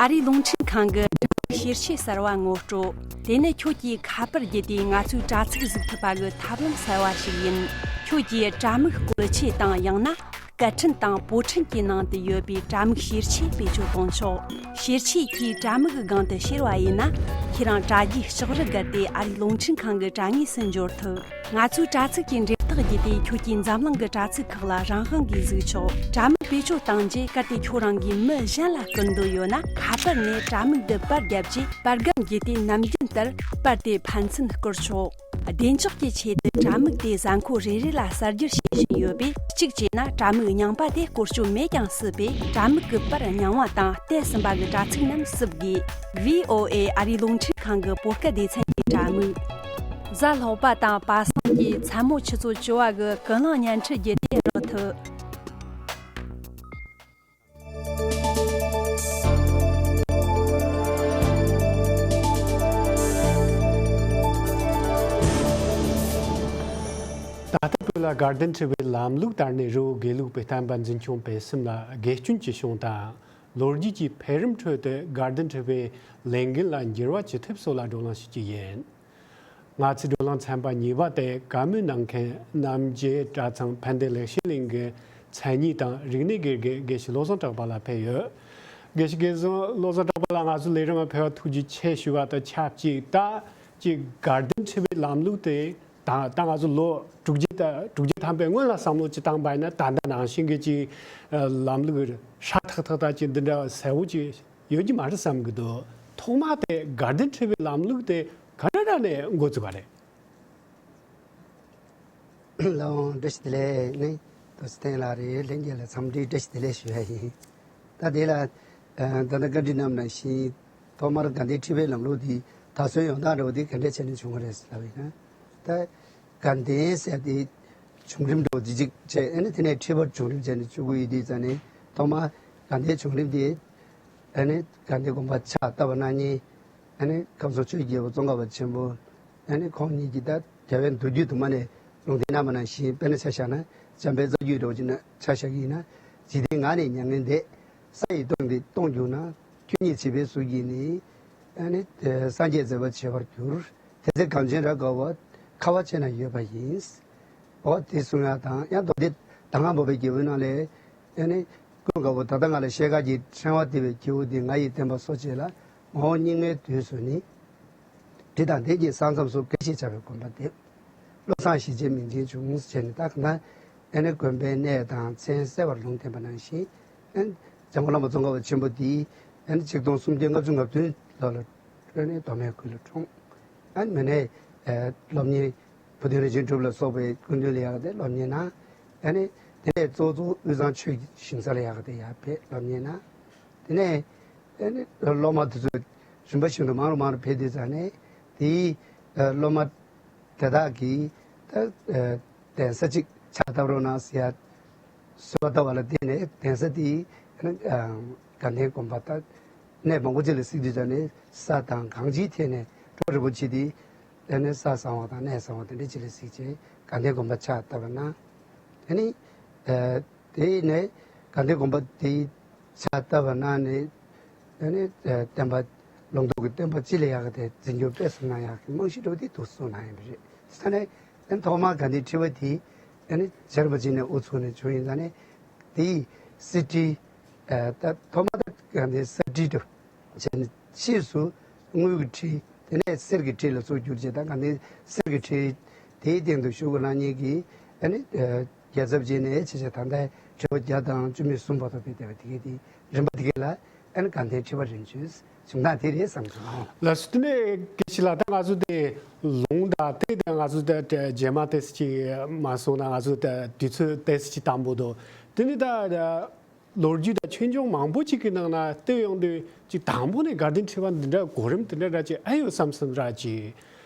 ཨ་རིའི་རླུང་འཕྲིན་ཁང་གི་ཤེར་ཆས་གསར་བ་ངོ་སྤྲོད། དེ་ནི་ཁྱོད་ཀྱིས་ཁ་པར་བརྒྱུད་དེ་ང་ཚོའི་དྲ་ཚིགས་གཟིགས་ཐུབ་པ་གི་ཐབས་ལམ་གསར་བ་ཞིག་ཡིན། ཁྱོད་ཀྱིས་དྲ་མིག་བཀོལ་ཆས་དང་ཡང་ན་སྐད་འཕྲིན་དང་པོ་འཕྲིན་གྱི་ནང་དུ་ཡོད་པའི་དྲ་མིག་ཤེར་ཆས་བེད་སྤྱོད་གཏོང་ཆོག་ཤེར་ཆས་ཀྱིས་དྲ་མིག་གི་སྒང་དུ་ཤར་བ་ཡིན་ན། ཁྱེད་རང་དྲ་རྒྱའི་ལྕགས་རི་བརྒལ་ཏེ་ཨ་རིའི་རླུང་འཕྲིན་ཁང་གི་དྲ་ངོས་སུ་འབྱོར་ཐུབ། ང་ཚོའི་དྲ་ཚིགས་ཀྱི་འབྲེལ་ཐག་ བརྒྱུད་དེ་ཁྱོད་ཀྱིས་འཛམ་གླིང་གི་དྲ་ཚིགས་ཁག་ལ་རང་དབང་གིས་གཟིགས་ཆོག་དྲ་མིག་བེད་སྤྱོད་བཏང་རྗེས་གལ་ཏེ་ཁྱོད་རང་གིས་མི་གཞན་ལ་སྐུར་འདོད་ཡོད་ན། ཁ་པར་ནས་དྲ་མིག་འདི་པར་བརྒྱབ་རྗེས་པར་སྒམ་བརྒྱུད་དེ་ནམ་རྒྱུན་ལྟར་པར་དེ་ཕན་ཚུན་བསྐུར་ཆོག་བདེ་འཇགས་ཀྱི་ཆེད་དུ་དྲ་མིག་དེ་གཟའ་འཁོར་རེ་རེ་ལ་གསར་བསྒྱུར་བྱེད་བཞིན་ཡོད་པས། གཅིག་བྱས་ན་དྲ་མིག་རྙིང་པ་དེ་བཀོལ་སྤྱོད་མེད་ཀྱང་སྲིད་པས། དྲ་མིག་གི་པར་རྙིང་བ་དང་བལྟས་ཟིན་པ་གི་དྲ་ཚིགས་རྣམས་བསུབ་དགོས། ཝི་ཨོ་ཨེ་ཨ་རིའི་རླུང་འཕྲིན་ཁང་གི་བོད་སྐད་སྡེ་ཚན་གྱི་དྲ་མིག་གཟའ་ལྷག་པ་དང་པ་སངས་ཀྱི་མཚན་མོ་ཆུ་ཚོད་བཅུ་པ་གི་ཀུན་གླེང་བརྙན་འཕྲིན་བརྒྱུད་དེ་རོལ་ཐུབ། ད་ལྟ་བོད་ལ་དགའ་ལྡན་ཁྲི་པའི་ལམ་ལུགས་དར་ནས་རི་བོ་དགེ་ལུགས་པའི་བསྟན་པ་འཛིན་སྐྱོང་སྤེལ་གསུམ་ལ་དགེ་སྐྱོན་གྱི་བྱུང་དང་། ལོ་རྒྱུས་ཀྱི་འཕེལ་རིམ་ཁྲོད་དུ་དགའ་ལྡན་ཁྲི་པའི་ལས་འགན་ལ་འགྱུར་བ་ཅི་ཐེབས་སོགས་ལ་བགྲོ་གླེང་ཞུ་རྒྱུ་ཡིན། ང་ཚོའི་བགྲོ་གླེང་ཚན་པ་གཉིས་པ་དེ་བཀའ་མོལ་གནང་མཁན་རྣམ་རྒྱལ་གྲྭ་ཚང་ཕན་བདེ་ལེགས་བཤད་གླིང་གི་མཚན་ཉིད་དང་རིག་གནས་དགེ་རྒན་དགེ་བཤེས་བློ་བཟང་གྲགས་པ་ལགས་ཕེབས་ཡོད། དགེ་བཤེས་དགེ་བཟང་བློ་བཟང་གྲགས་པ་ལགས། ང་ཚོའི་ལས་རིམ་ལ་ཕེབས་པར་ཐུགས་རྗེ་ཆེ་ཞུ་བ་དང་ཆབས་ཅིག་ད་ཅིག་དགའ་ལྡན་ཁྲི་པའི་ལམ་ལུགས་དེ་ད་ད་ང་ཚོ་ལོ་དྲུག་ཅུ་ད་དྲུག་ཅུ་ཐམ་པའི་སྔོན་ལ་བསམ་བློ་ཅིག་བཏང་པ་ཡིན་ན། ད་ལྟ་ནང་བཞིན་གྱི་ཅིག་ལམ་ལུགས་ཧྲ་ཐག་ཐག་དང་ཅིག་འདི་འདྲ་གསལ་བོ་ཅིག་ཡོད་ཀྱི་མ་རེད་བསམ་གྱི་འདུག་ཐོག་མ་དེ་དགའ་ལྡན་ཁྲི་པའི་ལམ་ལུགས་དེ་ག་འདྲ་འདྲ་ནས་འགོ་བཙུགས་པ་རེད། ལགས་འོང་། བཀྲ་ཤིས་བདེ་ལེགས། ནི་དོ་སི་ཐེན་ལགས་རེད། ལྷན་རྒྱས་ལ་འཚམས་འདྲི་བཀྲ་ཤིས་བདེ་ལེགས་ཞུ་ཡ་ཡིན། ད་དེ་ལ་ད་ལྟ་བཀའ་འདྲི་གནང་ནང་བཞིན་ཐོག་མར་དགའ་ལྡན་ཁྲི་པའི་ལམ་ལུགས་འདི་དར་སྲོལ་ཡོང་སྟངས་འདྲ་བོ་འདི་ག་འདྲས་བྱས་ནས་བྱུང་བ་རེད་ཟེར་ལབ་ཡིན་ན། ད་དགའ་ལྡན་ཟེར་དེ་བྱུང་རིམ་འདྲ་བོ་འདི་གཅིག་བྱས། ཨ་ནི་དེ་ནས་ཁྲི་པ་བྱུང་རིམ་བྱས་ནས་བཅུ་དགུ་ཡིན་དུས་ཙང་ནས་ཐོག་མར་དགའ་ལྡན་བྱུང་རིམ་དེ་ཨ་ནི་དགའ་ལྡན་དགོན་པ་ཕྱག་བཏབ་པ་ན་ནི། ཨ་ནི་ཁམས་སངས་ཆོས་ཀྱི་རྒྱལ་པོ་ཙོང་ཁ་པ་ཆེན་པོ། ཨ་ནི་ཁོང་ཉིད་ཀྱིས་ད་རྒྱལ་བའི་མདོ་རྒྱུད་དུ་མ་ནས་ལུང་བསྟན་གནང་བ་ནང་བཞིན། དཔེར་ན་ཆ་བཞག་ན་འཇམ་དཔལ་རྩ་རྒྱུད་འདྲ་བོ་ཅིག་ན་ཆ་བཞག་གི་ཡིན་ན། འཇིག་རྟེན་ངང་ནས་མྱ་ངན་འདས། ས་ཡི་སྟེང་དུ་སྟོང་གྱུར་ན། ཁྱོད་ཉིད་བྱིས་པའི་གཟུགས་ཀྱིས་ནི། ཨ་ནི་སངས་རྒྱས་མཛད་པ་བྱེད་པར་འགྱུར། དེ་ཚེ་གངས་ཅན་རབ་དགའ་བ། ཁ་བ་ཅན་ན་ཡོད་པ་ཡིན། འོ་དེ་གསུང་ཡག་དང་། ཡང་མདོ་སྡེ་ད་སྔ་འབོད་པའི་རྒྱལ་པོའི་ནང་ལས། ཨ་ནི་ཀུན་དགའ་བོ་ད་ལྟ་ང་ལ་ཤེལ་དཀར་གྱི་ཕྲེང་བ་གཏད་པའི་ཁྱེའུ་འདི་ང་ཡིས་བསྟན་པ་གསོ་བྱེད་ལ། མ་འོངས་སྙིགས་མའི་དུས་སུ་ནི། དྲི་དང་ལྡན་གྱི་ས་མཚམས་སུ། དགའ་ཞེས་བྱ་བའི་གོ་འཕང་འདེབས། བློ་བཟང་ཞི་བྱེད་མིང་ཅན་འབྱུང་ཟེར་ནས། ད་ག་ན་ཨ་ནི་དགོན་པའི་གནས་དང་མཚན་གསལ་བར་ལུང་བསྟན་པ་ནང་བཞིན། ཨ་ནི་འཇམ་མགོན་བླ་མ་ཙོང་ཁ་པ་ཆེན་པོ་འདིས་ཨ་ནི་ཆིག་སྟོང་སུམ་བརྒྱ་ལྔ་བཅུ་ང་བདུན་ལོ་ལ་ཨ་ནི་མདོ་སྨད་ཁུལ་ལ་འཁྲུངས། ཨ་ནི་མི་ནས་ཨ་སློབ་གཉེར། བུ་སྟོན་རིན་ཆེན་གྲུབ་ལ་སོགས་པའི་སྐུ་མདུན་ལ་ཡག་དེ་སློབ་གཉེར་གནང་། ཨ་ནི་དེ་ནས་གཙོ་གཙོ་དབུས་གཙང་ཆོས་ཀྱི་ཞིང་ས་ལ་ཡག་དེ་ཡར་ཕེབས་སློབ་གཉེར་གནང་། དེ་ནས་ཨ་ནི་སློབ་མ་དེ་ཚོ་རིམ་པ་བཞིན་དུ་མང་རུ་མང་རུ་ཕེབས་དུས་ཙང་ནས། དེའི་སློབ་མ་དེ་དག་གིས་ད་གདན་ས་གཅིག་ཕྱག་བཏབ་རོགས་གནང་ཟེར་ཡ། གསོལ་བ་བཏབ་པ་ལ་བརྟེན་ནས་གདན་ས་དེ་ཨ་ནི་དགའ་ལྡན་དགོན་པ། ད་གནས་མང་པོ་ཅིག་ལ་གཟིགས་དུས་ཙང་ནས་ས་དང་གང་ཅིའི་ཐད་ནས་ཁྲོ་རིན་པོ་ཆེ་དེ། དེ་ནས་ས་བཟང་བ་དང་གནས་བཟང་བ་དེ་འདྲ་ཅིག་ལ་གཟིགས་བྱས་དགའ་ལྡན་དགོན་པ་ཕྱག་བཏབ་པ་ན། དེ་ནི་ཨ་དེ་ནས་དགའ་ལྡན་དགོན་པ་དེའི་ཕྱག་བཏབ་པ་ན་ནི། དེ་ནི་ཨ་བསྟན་པ་ལུང་རྟོགས་ཀྱི་བསྟན་པ་སྤྱི་ལ་ཡག་གི་དེ་འཛིན་སྐྱོང་སྤེལ་གསུམ་གནང་ཡག་གི་རྨང་གཞི་འདྲ་བོ་དེ་འདུག་སེ་གནང་ཡོད་པ་རེད། དེ་ནས་ཨ་ཐོག་མར་དགའ་ལྡན་ཁྲི་པ་དེ་ཨ་ནི་རྗེ་རིན་པོ་ཆེ་ནས་དབུ་ཚུགས་ནས་བྱུང་ཡིན་ཙང་ནས། དེའི་གསེར་ཁྲི། ཨ་ད་ཐོག་མར་ད་དགའ་ལྡན་གསེར་ཁྲི་འདྲ་བྱས་ནས། ཕྱིས་སུ་དངུལ་གྱི་ཁྲི། དེ་ནས་གསེར་གྱི་ཁྲི་ལ་སོགས་གྱུར་བྱས། ད་ག་ནས་གསེར་གྱི་ཁྲི་དེའི་སྟེང་དུ་བཞུགས་པ་གནང་མཁན་གྱི་ཨ་ནི་རྒྱལ་ཚབ་བྱས་ནས་ཆེ་ཆེ་ད་ལྟ་ཁྲི་པ་བརྒྱ་དང་བཅུ་མེད་གསུམ་བར་དུ་ཕེབས་བསྡད་པ་དེ་གའི་དེ་རིམ་པ་དེ་གའི་ལ་ཨ་ནི་དགའ་ལྡན་ཁྲི་པ་རིམ་བྱོན་བྱུང་སྟངས་དེ་རེད་བསམ་གྱི་འདུག། ལགས་སོ། དེ་ནས་དགེ་བཤེས་ལགས། ད་ང་ཚོ་དེ་ལུང་དང་དེ་དེ་ང་ཚོ་དེ་རྗེས་མ་དེ་ཅིག་མ་སོང་ན། ང་ཚོ་དེ་དུས་ཚོད་དེ་ཅིག་དང་པོ་འདུག། དེ་ནས་ད། ལོ་རྒྱུས་དང་ཆོས་འབྱུང་མང་པོ་ཅིག་གི་ནང་ན་བལྟས་ཡོང་དུས། ཅིག་དང་པོ་ནས་དགའ་ལྡན་ཁྲི་པ་འདི་འདྲ་གོ་རིམ་དེ་འདྲ་འདྲ་ཅིག་ཨེ་ཡོད་བསམ་བསམ་འདྲ་ཅིག།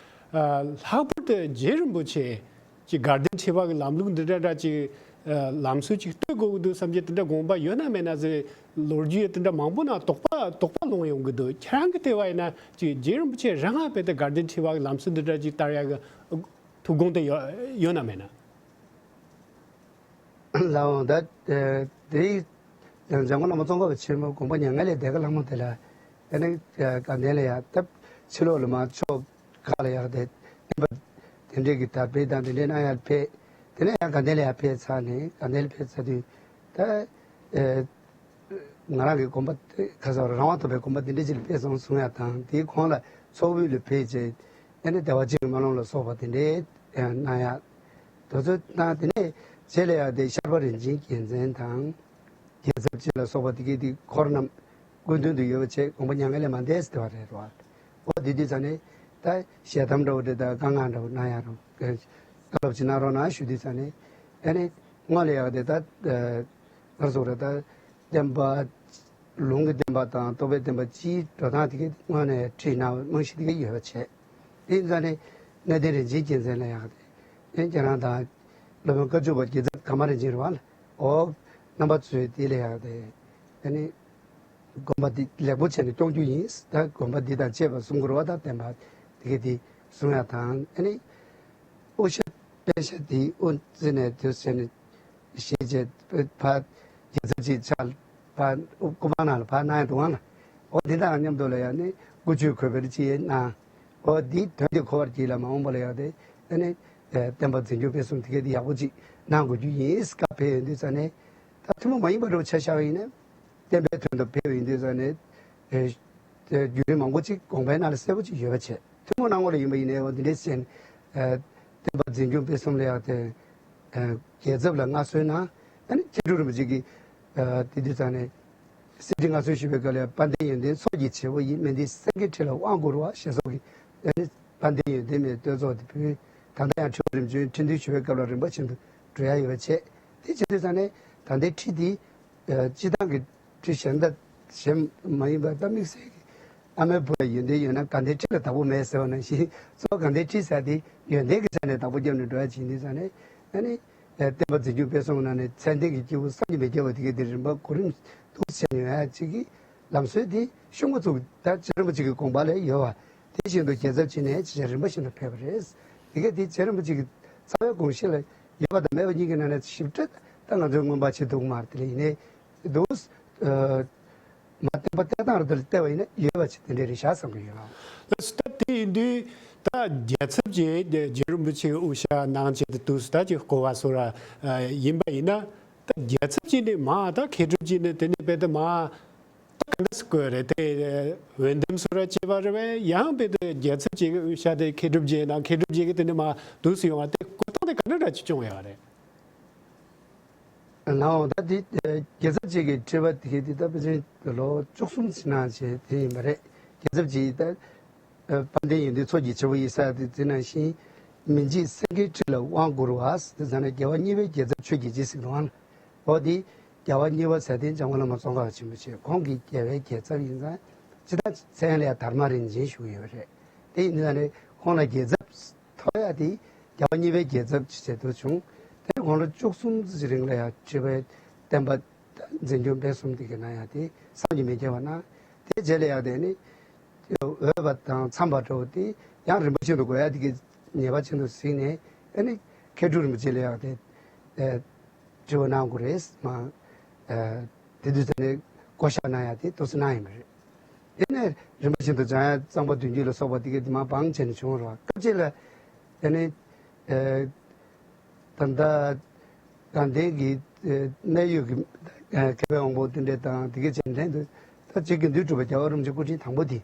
ཨ་ལྷག་པར་དུ་རྗེ་རིན་པོ་ཆེ་ཅིག་དགའ་ལྡན་ཁྲི་པ་གི་ལམ་ལུགས་འདི་འདྲ་འདྲ་ཅིག། ཨ་ལམ་སྲོལ་ཅིག་གཏོད་དགོས་ཀྱི་འདུག་བསམ་གྱི་དེ་འདྲ་དགོངས་པ་ཡོད་ན་མེད་ན་ཟེར། ལོ་རྒྱུས་དེ་འདྲ་མང་པོ་ནང་དོགས་པ་དོགས་པ་སློང་ཡོང་གི་འདུག། ཁྱེད་རང་གི་ལྟ་བ་ཡིན་ན་ཅིག་རྗེ་རིན་པོ་ཆེ་རང་ང་རྦད་དེ་དགའ་ལྡན་ཁྲི་པ་གི་ལམ་སྲོལ་འདི་འདྲ་ཅིག་དར་ཡག་གི་ཐུགས་དགོངས་དེ་ཡོད་ཡོད་ན་མེད་ན། ལགས་འོང་། ད་དེ་འཇམ་མགོན་བླ་མ་ཙོང་ཁ་པ་ཆེན་པོ་དགོངས་པ་མྱ་ངན་ལས་འདས་ཁ་ལྷག་མ་དེ་ལ་ཨ་ནི་དགའ་ལྡན་ལ་ཡ་ད་ཕྱི་ལོགས་ལ་མར་ཕྱོགས་ཁག་ལ་ཡག་དེ་བསྟན་པ་དེ་འདྲས་ཀྱི་དར་སྤེལ་དང་དེ་འདྲས་གནང་ཡག་ཕེབས། དེ་ནས་ཡང་དགའ་ལྡན་ལ་ཡ་ཕེབས་ཚར་ནས། དགའ་ལྡན་ལ་ཕེབས་ཚར་དུས་ད་ཨ་ང་རང་གི་དགོན་པ་དེ་ཁ་སང་རང་དབང་ཐོབ་པའི་དགོན་པ་དེ་འདྲས་ཅིག་ལ་ཕེབས་སོང་གསུང་ཡག་དང་། དེའི་གོང་ལ་ཚོགས་དབུས་ལ་ཕེབས་རྗེས་ཨ་ནི་བདེ་བ་ཅན་གྱི་སྨོན་ལམ་ལ་སོགས་པ་དེ་འདྲས་གནང་ཡག། དེ་ཚོ་དང་དེ་ནས་རྗེས་ལ་ཡང་དེ་ཤར་པ་རིན་ཆེན་རྒྱལ་མཚན་དང་རྒྱལ་ཚབ་རྗེ་ལ་སོགས་པ་དེ་གའི་དེ་འཁོར་རྣམས་སྐུ་མདུན་དུ་ཡོད་པ་བྱས་དགོངས་པ་མྱ་ངན་ལས་མ་འདས་ཟེར་བ་རེད་རོ། འོ་དེ་དུས་ཙ་ནས་ད་ཞལ་གདམས་འདྲ་བོ་དེ་དང་བཀའ་མངགས་འདྲ་བོ་གནང་ཡ་རོ། བཀའ་སློབ་ཅིག་གནང་རོགས་གནང་ཞུ་དུས་ཙ་ནས་ཨ་ནི་སྔོན་ལ་ཡང་དེ་ད་ག་རེ་ཟེར་དགོས་རེད། ད་བསྟན་པ་ལུང་གི་བསྟན་པ་དང་རྟོགས་པའི་བསྟན་པ་སྤྱིའི་འགྲོ་སྟངས་དེ་གའི་སྔོན་ནས་ཁྲིད་གནང་བའི་རྨང་གཞི་དེ་གའི་ཡོད་པ་བྱས། དེ་ཡིན་ཙང་ནས་གནས་བརྟན་རིན་ཆེན་རྒྱལ་མཚན་ལ་ཡག་དེ་ཨེ་ཁྱེད་རང་དང་སློབ་དཔོན་བཀའ་བརྒྱུད་པ་རྒྱལ་ཚབ་ཀརྨ་རིན་ཆེན་རེད་བ། ཨོ་རྣམ་པ་ཚོས་དེ་ལ་ཡག་དེ་ཨ་ནི་དགོན་པ་འདི་ལེགས་པོ་བྱས་ནས་སྐྱོང་རྒྱུ་ཡིན། ད་དགོན་པ་འདི་དང་བཅས་པ་གསུང་དགོས་རེད་བ། ད་བསྟན་པ་དེ་གའི་དེ་གསུང་ཡག་དང་ཨ་ནི་དབུ་ཞྭ་པད་ཞྭ་དེ་དབུ་འཛིན་ནས་དུས་ཟེར་ནས། ཞེས་བྱས་ཕར་རྒྱལ་ཚབ་ཅིག་ཕྱག་ཕར་སྐུ་པར་ནང་ལ་ཕར་གནང་ཡ་འདུག་ཨང་ལ། འོ་འདི་དང་མཉམ་དུ་ལ་ཡང་ནི་དགུ་བཅུའི་གུས་པར་ཅིག་གནང་། འོ་འདིའི་དོན་དེ་གོ་བར་གྱིས་ལ་མ་འོངས་པ་ལ་ཡང་དེ་ཨ་ནི་བསྟན་པ་འཛིན་སྐྱོང་སྤེལ་གསུམ་དེ་གའི་དེ་ཡག་པོ་ཅིག་གནང་དགོས་རྒྱུ་ཡིན། བཀའ་ཕེབས་ཡོང་དུས་ཙ་ནས་ད་ཐུན་མོང་མ་ཡིན་པ་འདྲ་བོ་ཆ་བཞག་པ་ཡིན་ན་བསྟན་པའི་དོན་དུ་ཕེབས་ཡོང་དུས་ཙ་ནས་བརྒྱུད་རིམ་མང་པོ་ཅིག་དགོངས་པའི་ནང་ལ་གསལ་པོ་ཅིག་ཡོད་པ་བྱས། ཐུན་མོང་སྣང་ངོ་ལ་ཡིན་པ་ཡིན་ནའི་འོ་འདི་འདྲའི་ཟེར་ནས་བསྟན་པ་འཛིན་སྐྱོང་སྤེལ་གསུམ་ལ་ཡང་དེ་རྒྱལ་ཚབ་ལ་མངའ་གསོལ་གནང་། ཨ་ནི་མཁས་གྲུབ་རིན་པོ་ཆེ་གིས་དེ་དུས་ཙང་ནས་གསེར་ཁྲི་མངའ་གསོལ་ཞུ་བའི་སྐབས་ལ་དཔལ་ལྡན་ཡོན་ཏན་ཚོགས་ཀྱི་བྱེད་པོ་ཡིན། མི་འདི་སེང་གེའི་ཁྲི་ལ་དབང་བསྐུར་བ་ཞེས་སོགས་ཀྱི་ཨ་ནི་དཔལ་ལྡན་ཡོན་ཏན་མའི་བསྟོད་ཚོགས་དེ་ཕུལ། ད་ལྟ་ཡང་ཁྲི་པ་རིམ་བྱོན་ཁྲི་འདོན་ཞུ་བའི་སྐབས་ལ་རིམ་པ་བཞིན་དུ་འགྲོ་ཡ་ཡོད་པ་བྱས། དེ་བྱེད་དུས་ཙང་ནས་ད་ལྟའི་ཁྲི་འདི་སྤྱི་བཏང་གི་ཁྲི་གཞན་དག་གཞན་མ་ཡིན་པར་ད་དམིགས་བསལ་གྱི་ཨ་མའི་བུ་ལ་ཡོན་ཏན་ཡོད་ན་དགའ་ལྡན་ཁྲི་ལ་བདག་པོ་མེད་ཟེར་བ་ནང་བཞིན་གཙོ་བོ་དགའ་ལྡན་ཁྲི་ཟེར་དེ་ཡོན་ཏན་གྱི་ཆ་ནས་བདག་པོ་བརྒྱབ་ནས་འགྲོ་ཡ་བྱེད་དུས་ཙང་ནས་ཨ་ནི་བསྟན་པ་འཛིན་སྐྱོང་སྤེལ་གསུམ་ནང་ནས་མཚན་ལྡན་གྱི་སྐྱེས་བུ་བསམ་གྱིས་མི་ཁྱབ་པ་དེ་གའི་དེ་རིམ་པ་གོ་རིམ་འདུག་བྱས་ནས་ཡོད་ཡ་གཅིག་གི་ལམ་སྲོལ་དེ་ཤོང་མ་ཚུགས། ད་རྗེ་རིན་པོ་ཆེ་གི་དགོངས་པ་ལ་ཡོད་པ་དེ་བཞིན་དུ་རྒྱལ་ཚབ་ཅིག་ནས་ཅིག་རིམ་པ་བཞིན་དུ་ཕེབས་པ་རེད། དེ་ག་དེ་རྗེ་རིན་པོ་ཆེ་གི་རྩ་བའི་དགོངས་གཞི་ལ་ཡོད་པ་དང་མེད་པ་གཉིས་ཀྱི་ནང་ནས་ཞིབ་ཕྲ་ད་ང་ཚོས་མངོན་པ་བྱེད་ཐུབ་མ་རེད། དེ་ལ་ཡིན་ནའི་འདུག་ཨ་མ་བསྟན་པ་བསྟན་སྟངས་རེ་ལ་བལྟས་པ་ཡིན་ན་ཡོད་པ་ཅིག་དེ་འདྲ་རེད་ཤག་བསམ་གྱི་ཡོད། ལགས་སོ། ད་དེ་ཡིན་དུས་ད་རྒྱལ་ཚབ་ཀྱིས་རྗེ་རིན་པོ་ཆེ་དབུ་ཞྭ་གནང་བྱས་ཏེ་འདུག་ད་ཅིག་གོ་བ་སོགས་ར་ཡིན་པ་ཡིན་ན། ད་རྒྱལ་ཚབ་ཀྱིས་ནི་མ་ད་མཁས་གྲུབ་ཀྱིས་ནི་དེ་ནི་དཔེ་དེ་མ་ད་ག་འདྲ་སེ་བཀོད་རེད། དེ་འོས་འདེམས་སུ་ར་བྱས་པ་རེད་པས། ཡང་དཔེ་དེ་རྒྱལ་ཚབ་ཀྱི་དབུ་ཞྭ་དེ་མཁས་གྲུབ་རྗེ་དང་མཁས་གྲུབ་རྗེ་གི་དེ་ནི་མ་འདུག་སེ་ཡོང་བ་དེ་གོ་སྟངས་དེ་ག་འདྲ་འདྲ་ཅིག་བྱུང་ཡོད་རེད། ནའོ་ད་དེ་རྒྱལ་ཚབ་ཅིག་གི་ཁྲི་པ་དེ་གི་དེ་ད་ཕལ་ཆེར་ལོ་བཅུ་གསུམ་ཙམ་གནང་བྱས་དེ་ཡིན་པ་རེད། རྒྱལ་ཚབ་ཅིག་ད་དཔལ་ལྡན་ཡོན་ཏན་མཚོ་རྒྱལ་བྱེད་པོ་ཡིན་ས་དེ་དེ་ནང་བཞིན་མི་འཇིགས་སེང་གེའི་ཁྲི་ལ་དབང་བསྐུར་བ་དེ་ཚང་ནས་རྒྱལ་བ་གཉིས་པའི་རྒྱལ་ཚབ་ཆོས་ཀྱི་རྗེ་ཟེར་གི་འདུག་ཨང་། འོ་དེ་རྒྱལ་བ་གཉིས་པ་ཟེར་དེ་འཇམ་མགོན་བླ་མ་ཙོང་ཁ་པ་ཆེན་པོ་མཆོག་ཁོང་གི་རྒྱལ་བའི་རྒྱལ་ཚབ་ཡིན་ཙང་སྤྱིར་བཏང་མཚན་ལ་ཡང་དར་མ་རིན་ཆེན་ཞུ་གི་ཡོད་རེད། དེ་ཡིན་ཙང་ནས་ཁོང་ལ་རྒྱལ་ཚབ་ཐོབ་ཡ་དེ་རྒྱལ་བ་གཉིས་པའི་རྒྱལ་ཚབ་ཅིག་བྱེད་དུ་བྱུང་། དེ་ཁོང་ལོ་བཅུ་གསུམ་ཙམ་རིང་ལ་ཡང་ཁྲི་པའི་བསྟན་པ་འཛིན་སྐྱོང་སྤེལ་གསུམ་དེ་གི་ནང་ཡང་དེ་བསམ་གྱིས་མི་ཁྱབ་པ་གནང་། དེ་རྗེས་ལ་ཡང་དེ་ནི་འོས་པ་དང་འཚམས་པ་འདྲ་བོ་དེ་ཡང་རིམ་པ་བཞིན་དུ་དགོས་ཡ་དེ་གི་ངེས་པ་ཅན་དུ་གཟིགས་ནས་ཨ་ནི་མཁས་གྲུབ་རིན་པོ་ཆེ་ལ་ཡང་དེ་དྲི་བ་གནང་དགོས་རེད་མ། དེ་དུས་ཙམ་ནས་བསྐོ་བཞག་གནང་ཡ་དེ་ཏོག་ཙམ་གནང་ཡིན་པ་རེད། དེ་ནས་རིམ་པ་བཞིན་དུ་འཇམ་དབྱངས་གཙང་པ་བདུན་བརྒྱུད་ལ་སོགས་པ་དེ་གའི་དེ་མར་བང་བྱས་ནས་བྱུང་བ་རེད་བ། སྐབས་གཅིག་ལ་དེ་ནས་ཨ་ད་ལྟ་དགའ་ལྡན་གྱི་ཨ་གནད་ཡོད་ཀྱི་ཨ་མཁས་པའི་དབང་པོ་དེ་འདྲ་དང་དེ་གའི་རྗེས་དྲན་དུ་ད་རྗེ་དགེ་འདུན་གྲུབ་པ་རྒྱལ་བ་རིན་པོ་ཆེ་སྐུ་ཕྲེང་དང་པོ་དེ་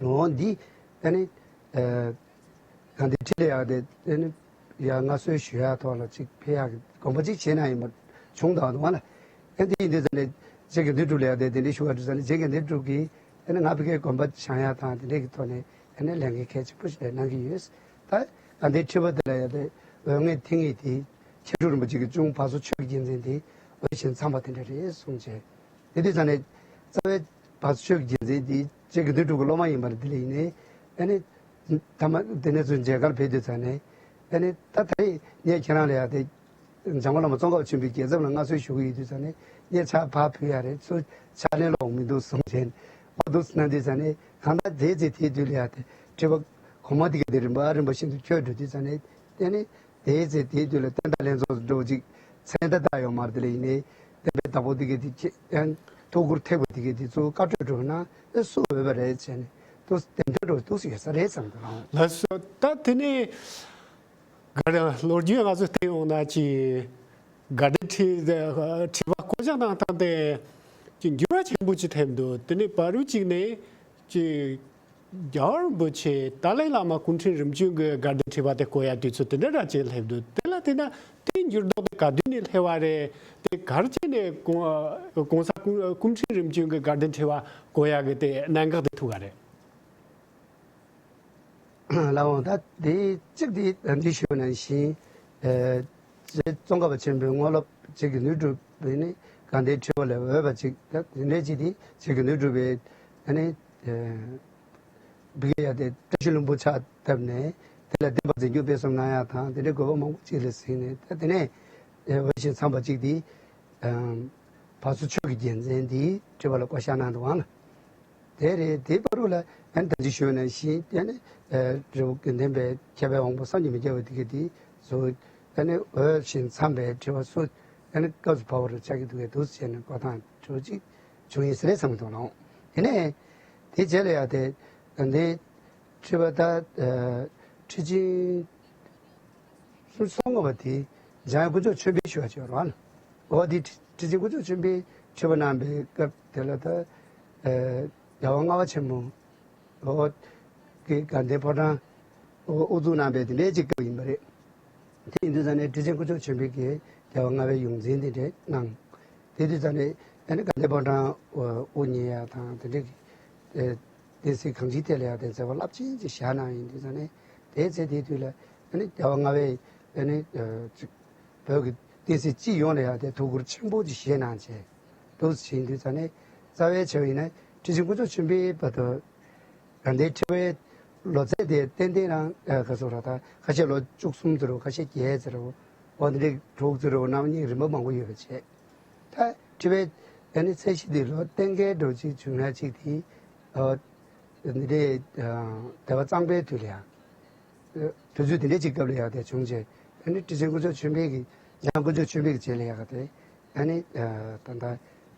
འོ་འདི་ཨ་ནི་ཨ་གང་དེ་ཁྲི་ལ་ཡག་དེ་ཨ་ནི་ཡ་མངའ་གསོལ་ཞུ་ཡག་ཐོག་ལ་ཅིག་ཕེབས་ཡག་གི་དགོངས་པ་ཅིག་བཞེས་གནང་ཡིན་པ་བྱུང་དང་འདུག་བ་ལ། ཨ་འདི་ཡིན་དུས་ཙམ་ནས་རྗེ་དགེ་འདུན་གྲུབ་ལ་ཡག་དེ་དེ་འདྲའི་ཞུ་བ་དུས་ཙམ་ནས་རྗེ་དགེ་འདུན་གྲུབ་ཀྱིས་ཨ་ནི་ང་ཕ་གིའི་དགོན་པ་བཞེངས་ཡག་དང་དེ་འདྲའི་གི་ཐོག་ནས་ཨ་ནི་ལས་འགན་གལ་ཆེན་པོ་ཞིག་གནང་གི་ཡོད། ད་ཨ་འདི་ཁྲི་པ་དེ་ལ་ཡག་དེ་འོས་ངེས་ཐེངས་ངེས་དེ་མཁས་གྲུབ་རིན་པོ་ཆེ་གི་གཅུང་བ་སོ་ཆོས་ཀྱི་རྒྱལ་མཚན་དེ་འོས་ཤིང་འཚམས་པ་དེ་འདྲ་རེད་གསུངས་བྱས། དེ་དུས་ཙམ་ནས་རྩ་བའི་བར་ཆོས་ཀྱི་རྒྱལ་མཚན་འདི་རྗེ་དགེ་འདུན་གྲུབ་ཀྱི་སློབ་མ་ཡིན་པར་འདི་ལ་ཡིན་ནའི་ཨ་ནི་ཐ་མ་དེ་ནས་ཚུར་མཇལ་ཁར་ཕེབས་དུས་ཙམ་ནས་ཨ་ནི་ད་ད་རེས་ངས་ཁྱེད་རང་ལ་ཡག་དེ་འཇམ་མགོན་བླ་མ་ཙོང་ཁ་པ་ཆེན་པོའི་རྒྱལ་ཚབ་ལ་མངའ་གསོལ་ཞུ་གི་ཡོད་དུས་ཙམ་ནས་ངས་ཕྱག་ཕར་ཕུལ་ཡག་རེད། ཚུར་ཕྱག་ལེན་ལོག་མི་འདུག་གསུངས་བྱས་འོ་འདུག་གནང་དུས་ཙམ་ནས་གང་ལྟར་དེའི་ཚེ་དེའི་དུས་ལ་ཡག་དེ་ཁྲི་པ་གོང་མ་དེ་ག་དེ་རིམ་པ་རིམ་པ་བཞིན་དུ་འཁྱོལ་འགྲོ་དུས་ཙམ་ནས་ཨ་ནི། དེའི་ཚེ་དེའི་དུས་ལ་བསྟན་བདག་ལྷན་ཚོགས་འགྲོ་ཅིག་མཚན་རྟགས་བཏགས་ཡོད་མ་རེད། དེ་ལ་ཡིན་ནའི་བསྟན་པའི་བདག་པོ་དེ་གའི་དེ་ཁྱེད་ཡང་ཐུགས་ཁུར་ཐེག་པ་དེ་གའི་དེ་ཚོ་བཀའ་གྲོས་འགྲོ་ན་ཨེ་སུ་འོས་པ་རེད་བྱས་ནས་ཏོག་གདན་འདྲེན་འགྲོ་ཏོག་ཙམ་ཡོད་ས་རེད་བསམ་འདུག་ལགས། ལགས་སོ། ད་དེ་ནས་ག་རེ་ལོ་རྒྱུས་ང་ཚོ་བལྟས་ཡོང་ན་ཅི་དགའ་ལྡན་ཁྲི་ཁྲི་པ་བསྐོ་བཞག་གནང་སྟངས་དེ་ཅི་འགྱུར་བ་ཆེན་པོ་ཅིག་ཐེབས་འདུག་དེ་ནས་བར་དུ་གཅིག་ནས་ཅི། རྒྱལ་བ་རིན་པོ་ཆེ་ཏཱ་ལའི་བླ་མ་སྐུ་ཕྲེང་རིམ་བྱོན་གྱི་དགའ་ལྡན་ཁྲི་པ་དེ་བསྐོ་ཡ་དུས་ཚོད་དེ་འདྲ་ར་ཅིག་སླེབས་འདུག་དེ་ལ་ དེ་ན་དེའི་འགྱུར་ལྡོག་དེ་ག་དུས་ནས་སླེབས་པ་རེད། དེ་ག་རེ་བྱས་ནས་གོང་གོང་ས་སྐུ་སྐུ་ཕྲེང་རིམ་བྱོན་གྱི་དགའ་ལྡན་ཁྲི་པ་བསྐོ་ཡག་གི་དེ་གནད་འགག་དེ་ཐུག་ག་རེད། ལགས་འོང་། ད་དེ་གཅིག་དེ་ད་འདི་ཞུས་ནང་བཞིན། ཨ་རྗེ་ཙོང་ཁ་པ་ཆེན་པོའི་དངོས་སློབ་རྗེ་དགེ་འདུན་གྲུབ་པས་ནི་དགའ་ལྡན་ཁྲི་པ་ལས་འོས་པ་ཅིག་ད་དེ་འདྲའི་ཅིག་དེ་རྗེ་དགེ་འདུན་གྲུབ་པས་ཨ་ནི་ཨ་བི་གེ་ཡ་དེ་བཀྲ་ཤིས་ལྷུན་པོ་ཕྱག་བཏབ་ནས་དེ་ལ་བདེན་པ་འཛིན་སྐྱོང་སྤེལ་གསུམ་གནང་ཡག་དང་དེ་འདྲའི་དགོས་པ་མང་པོ་ཅིག་ལ་གཟིགས་ནས། ད་དེ་ནས་ཨ་འོས་ཤིང་འཚམས་པ་ཅིག་དེ་ཨ་བར་གསུམ་ཆོས་ཀྱི་རྒྱལ་མཚན་དེ་ཁྲི་པ་ལ་བསྐོ་བཞག་གནང་འདུག་ཨང་། དེ་རེད། དེའི་བར་དུ་ལ་ཨ་ནི་ད་ཅི་ཞུས་ནང་བཞིན་ཨ་ནི་ཨ་རི་བོ་དགེ་ལྡན་པའི་མཁས་པའི་དབང་པོ་བསམ་གྱིས་མི་ཁྱབ་པ་དེ་ག་དེ་ཚོ་ཨ་ནི་འོས་ཤིང་འཚམས་པའི་ཁྲི་པ་སུ་ཨ་ནི་སྐབས་སུ་བབས་པ་རུ་ཆགས་ཀྱི་འདུག་གས་འདུག་ཟེར་ནས་བསྐོ་སྟངས་ཁྲི་པ་གཅིག་བྱུང་ཡིན་ཟེར་རེད་བསམ་གྱི་འདུག་ལགས། དེ་ནས་དེ་རྗེས་ལ་ཡང་དེ་ད་ལྟའི་ཁྲི་པ་ད་ཨ་ཁྲི་ཆེན་སུམ་ཅུ་སོ་ལྔ་པ་དེ་འཇམ་དབྱངས་དཀོན་མཆོག་ཆོས་འཕེལ་ཞུ་བ་བྱས་པ་རེད་པ། འོ་དེ་ཁྲི་ཁྲི་ཆེན་དཀོན་མཆོག་ཆོས་འཕེལ་ཁྲི་པ་གནང་པའི་སྐབས་དེ་ལ་ད་ཨ་རྒྱལ་བ་ལྔ་པ་ཆེན་པོ་འོ་གི་དགའ་ལྡན་ཕོ་བྲང་འོ་དབུ་འཛུགས་གནང་པའི་དེ་འདྲའི་ཅིག་སྐབས་ཡིན་པ་རེད། དེ་ཡིན་དུས་ཙང་ནས་ཁྲི་ཆེན་དཀོན་མཆོག་ཆོས་འཕེལ་གྱིས་རྒྱལ་བ་ལྔ་པའི་ཡོངས་འཛིན་དེ་འདྲ་གནང་། དེ་དུས་ཙང་ནས་ཨ་ནི་དགའ་ལྡན་ཕོ་བྲང་དབུ་བརྙེས་ཡག་དང་དེ་འདྲའི་གི་བསྟན་སྲིད་གང་ཅིའི་ཐད་ལ་ཡང་དེ་མཛད་པ་རླབས་ཆེན་ཅིག་བཞག་གནང་ཡིན་དུས་ཙང་ནས། དེའི་ཚེ་དེའི་དུས་ལ་ཨ་ནི་རྒྱལ་བ་ལྔ་པས་ཨ་ནི་ཅིག་བོད་ཀྱི་བསྟན་སྲིད་སྤྱི་ཡོངས་ལ་ཡང་དེ་ཐུགས་ཁུར་ཆེན་པོ་ཅིག་བཞེས་གནང་བྱས་འདུག་ཟེར་དུས་ཙང་ནས། རྩ་བའི་ཆེ་བ་ཡིན་ན་ཁྲི་ཆེན་དཀོན་མཆོག་ཆོས་འཕེལ་བར་དུ་དགའ་ལྡན་ཁྲི་པའི་ལོ་ཚད་དེ་ཏན་ཏན་རང་ཨ་ག་ཚོད་ར། ད་ཁ་ཤས་ལོ་བཅུ་གསུམ་ཙམ་རེད། ཁ་ཤས་བརྒྱད་ཙམ་རེད། འོ་དེ་འདྲའི་དྲུག་ཙམ་རེད། རྣམ་གཉིས་རིམ་པ་མང་པོ་ཡོད་པ་བྱས། ད་ཁྲི་པའི་ཨ་ནི་ཚད་གཞི་དེ་ལོ་གཏན་འཁེལ་འདྲ་བོ་ཅིག་བྱུང་ཡག་ཅིག་དེ་ཨ་འདི་འདྲའི་ཨ་སྡེ་པ་གཙང་པའི་དུས་ལ་ཡང་དུས་ཚོད་དེ་འདྲའི་ཅིག་སྐབས་ལ་ཡང་དེ་བྱུང་བྱས། ཨ་ནི་ཁྲི་ཆེན་དཀོན་མཆོག་ཆོས་འཕེལ་གྱི་འཇམ་དབྱངས་དཀོན་མཆོག་ཆོས་འཕེལ་གྱི་རྗེས་ལ་ཡང་དེ་ཨ་ནི་ཨ་ད་ལྟ་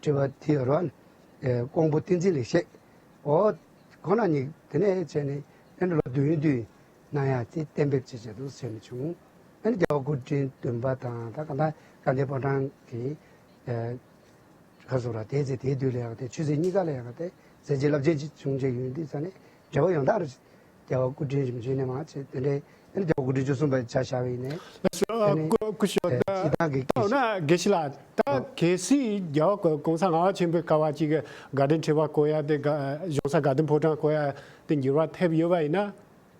ཁྲི་པ་དེ་ཡོད་རེད་པ། ཨ་ཀོང་པོ་བསྟན་འཛིན་ལེགས་བཤད། འོ་ཁོང་རྣམ་གཉིས་དེ་ནས་བྱས་ནས་ཨ་ནི་ལོ་བདུན་བདུན་གནང་ཡག་དེ་གཏན་འབེབས་བྱས་བྱས་འདུག་ཟེར་ནས་བྱུང་། ཨ་ནི་རྒྱལ་བ་སྐུ་ཕྲེང་བདུན་པ་དང་ད་ག་ད་དགའ་ལྡན་ཕོ་བྲང་གི་ཨ་ག་ཟེར་ར། དེའི་ཚེ་དེའི་དུས་ལ་ཡང་དེ་ཆོས་སྲིད་གཉིས་ཀ་ལ་ཡང་དེ་མཛད་རྗེས་རླབས་ཆེན་ཅིག་བྱུང་བྱས་ཡོད་དུས་ཙང་ནས་འབྲེལ་བ་ཡང་དག་རེད། རྒྱལ་བ་སྐུ་ཕྲེང་རིམ་བྱོན་ནས་མར་བྱས་དེ་འདྲའི་ཨ་ནི་རྒྱལ་བ་སྐུ་ཕྲེང་བཅུ་གསུམ་པ་ཆ་བཞག་པ་ཡིན་ནའི་ཨ་ནི་སྐུ་སྐུ་ཞབས། ཨ་ད་སྤྱི་བཏང་གི་ད་འོ་ན་དགེ་བཤེས་ལགས། ད་ཨོ་གལ་སྲིད་རྒྱལ་བ་གོང་ས་ལྔ་པ་ཆེན་པོའི་སྐབས་ཅིག་གི་དགའ་ལྡན་ཁྲི་པ་བསྐོ་ཡག་དེ་ག་གཞུང་ས་དགའ་ལྡན་ཕོ་བྲང་བསྐོ་ཡག་དེ་འགྱུར་བ་ཐེབས་ཡོད་པ་ཡིན་ན།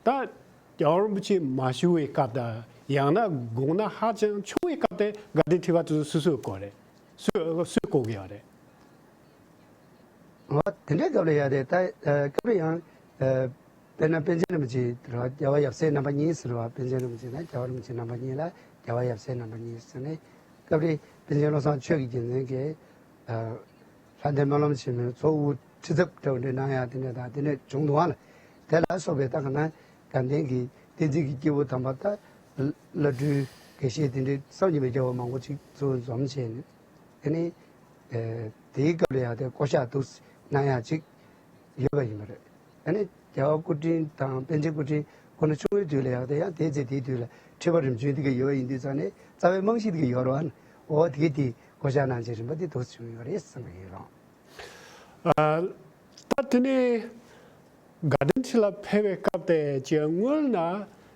ད་རྒྱལ་བ་རིན་པོ་ཆེ་མ་བཞུགས་པའི་སྐབས་དང་ཡང་ན་དགོངས་ན་ཧ་ཅང་ཆུང་བའི་སྐབས་དེ་དགའ་ལྡན་ཁྲི་པ་དེ་ཚོ་སུ་སུས་བསྐོ་རེད། སུས་སུས་བསྐོ་གི་ཡོད་རེད། འོ་དེ་འདྲའི་སྐབས་ལ་ཡང་དེ་ད་ཨ་སྐབས་རེ་ཡང་ཨ་དཔེར་ན་པཎ་ཆེན་རིན་པོ་ཆེ་རེད་པ། རྒྱལ་བ་ཡབ་སྲས་རྣམ་པ་གཉིས་ཟེར་བ། པཎ་ཆེན་རིན་པོ་ཆེ་དང་རྒྱལ་བ་རིན་པོ་ཆེ་རྣམ་པ་གཉིས་ལ་རྒྱལ་བ་ཡབ་སྲས་རྣམ་པ་གཉིས་ཟེར་ནས་སྐབས་རེ་པཎ་ཆེན་བློ་བཟང་ཆོས་ཀྱི་རྒྱལ་མཚན་གྱིས་ཨ་ལྷ་ལྡན་སྨོན་ལམ་ཆེན་མོའི་ཚོགས་དབུ་ཁྲི་ཚབ་འདྲ་བོ་འདྲ་གནང་ཡག་དེ་འདྲ་དང་དེ་འདྲ་བྱུང་འདུག་ཨང་ལ། དེ་ལ་སོགས་པའི་ད་ག་ན་དགའ་ལྡན་གྱི་བསྟན་འཛིན་གྱི་སྐྱེས་བུ་དམ་པ་ད་བླ་སྤྲུལ་དགེ་བཤེས་དེ་འདྲའི་བསམ་གྱིས་མི་ཁྱབ་པ་མང་པོ་ཅིག་ཚུར་འཛོམས་བྱས་ནས། ཨ་ནི་ཨ་དེའི་སྐབས་ལ་ཡང་དེ་བསྐོ་བཞག་འདུག་གནང་ཡག་ཅིག་ཡོད་པ་ཡིན་པ་རེད། ཨ་ནི་རྒྱལ་བ་སྐུ་ཕྲེང་དང་པཎ་ཆེན་སྐུ་ཕྲེང་ཁོ་ན་ཆུང་བའི་དུས་ལ་ཡང་དེ་ཡང་དེའི་ཚེ་དེའི་དུས་ལ་ཁྲི་པ་རིམ་བྱོན་དེ་ག་ཡོད་པ་ཡིན་དུས་ཙང་ནས་རྩ་བའི་རྨང་གཞི་དེ་ག་ཡོད་རེད་པ། འོ་དེ་ག་དེ་བསྐོ་བཞག་གནང་བྱས་རིམ་པ་དེ་འདུག་བྱུང་ཡོད་རེད་བསམ་གྱི་ཡོད་རང་། ཨ། ད་དེ་ནས་དགའ་ལྡན་ཁྲི་ལ་ཕེབས་པའི་སྐབས་དེ་ཅིག་སྔོན་ན་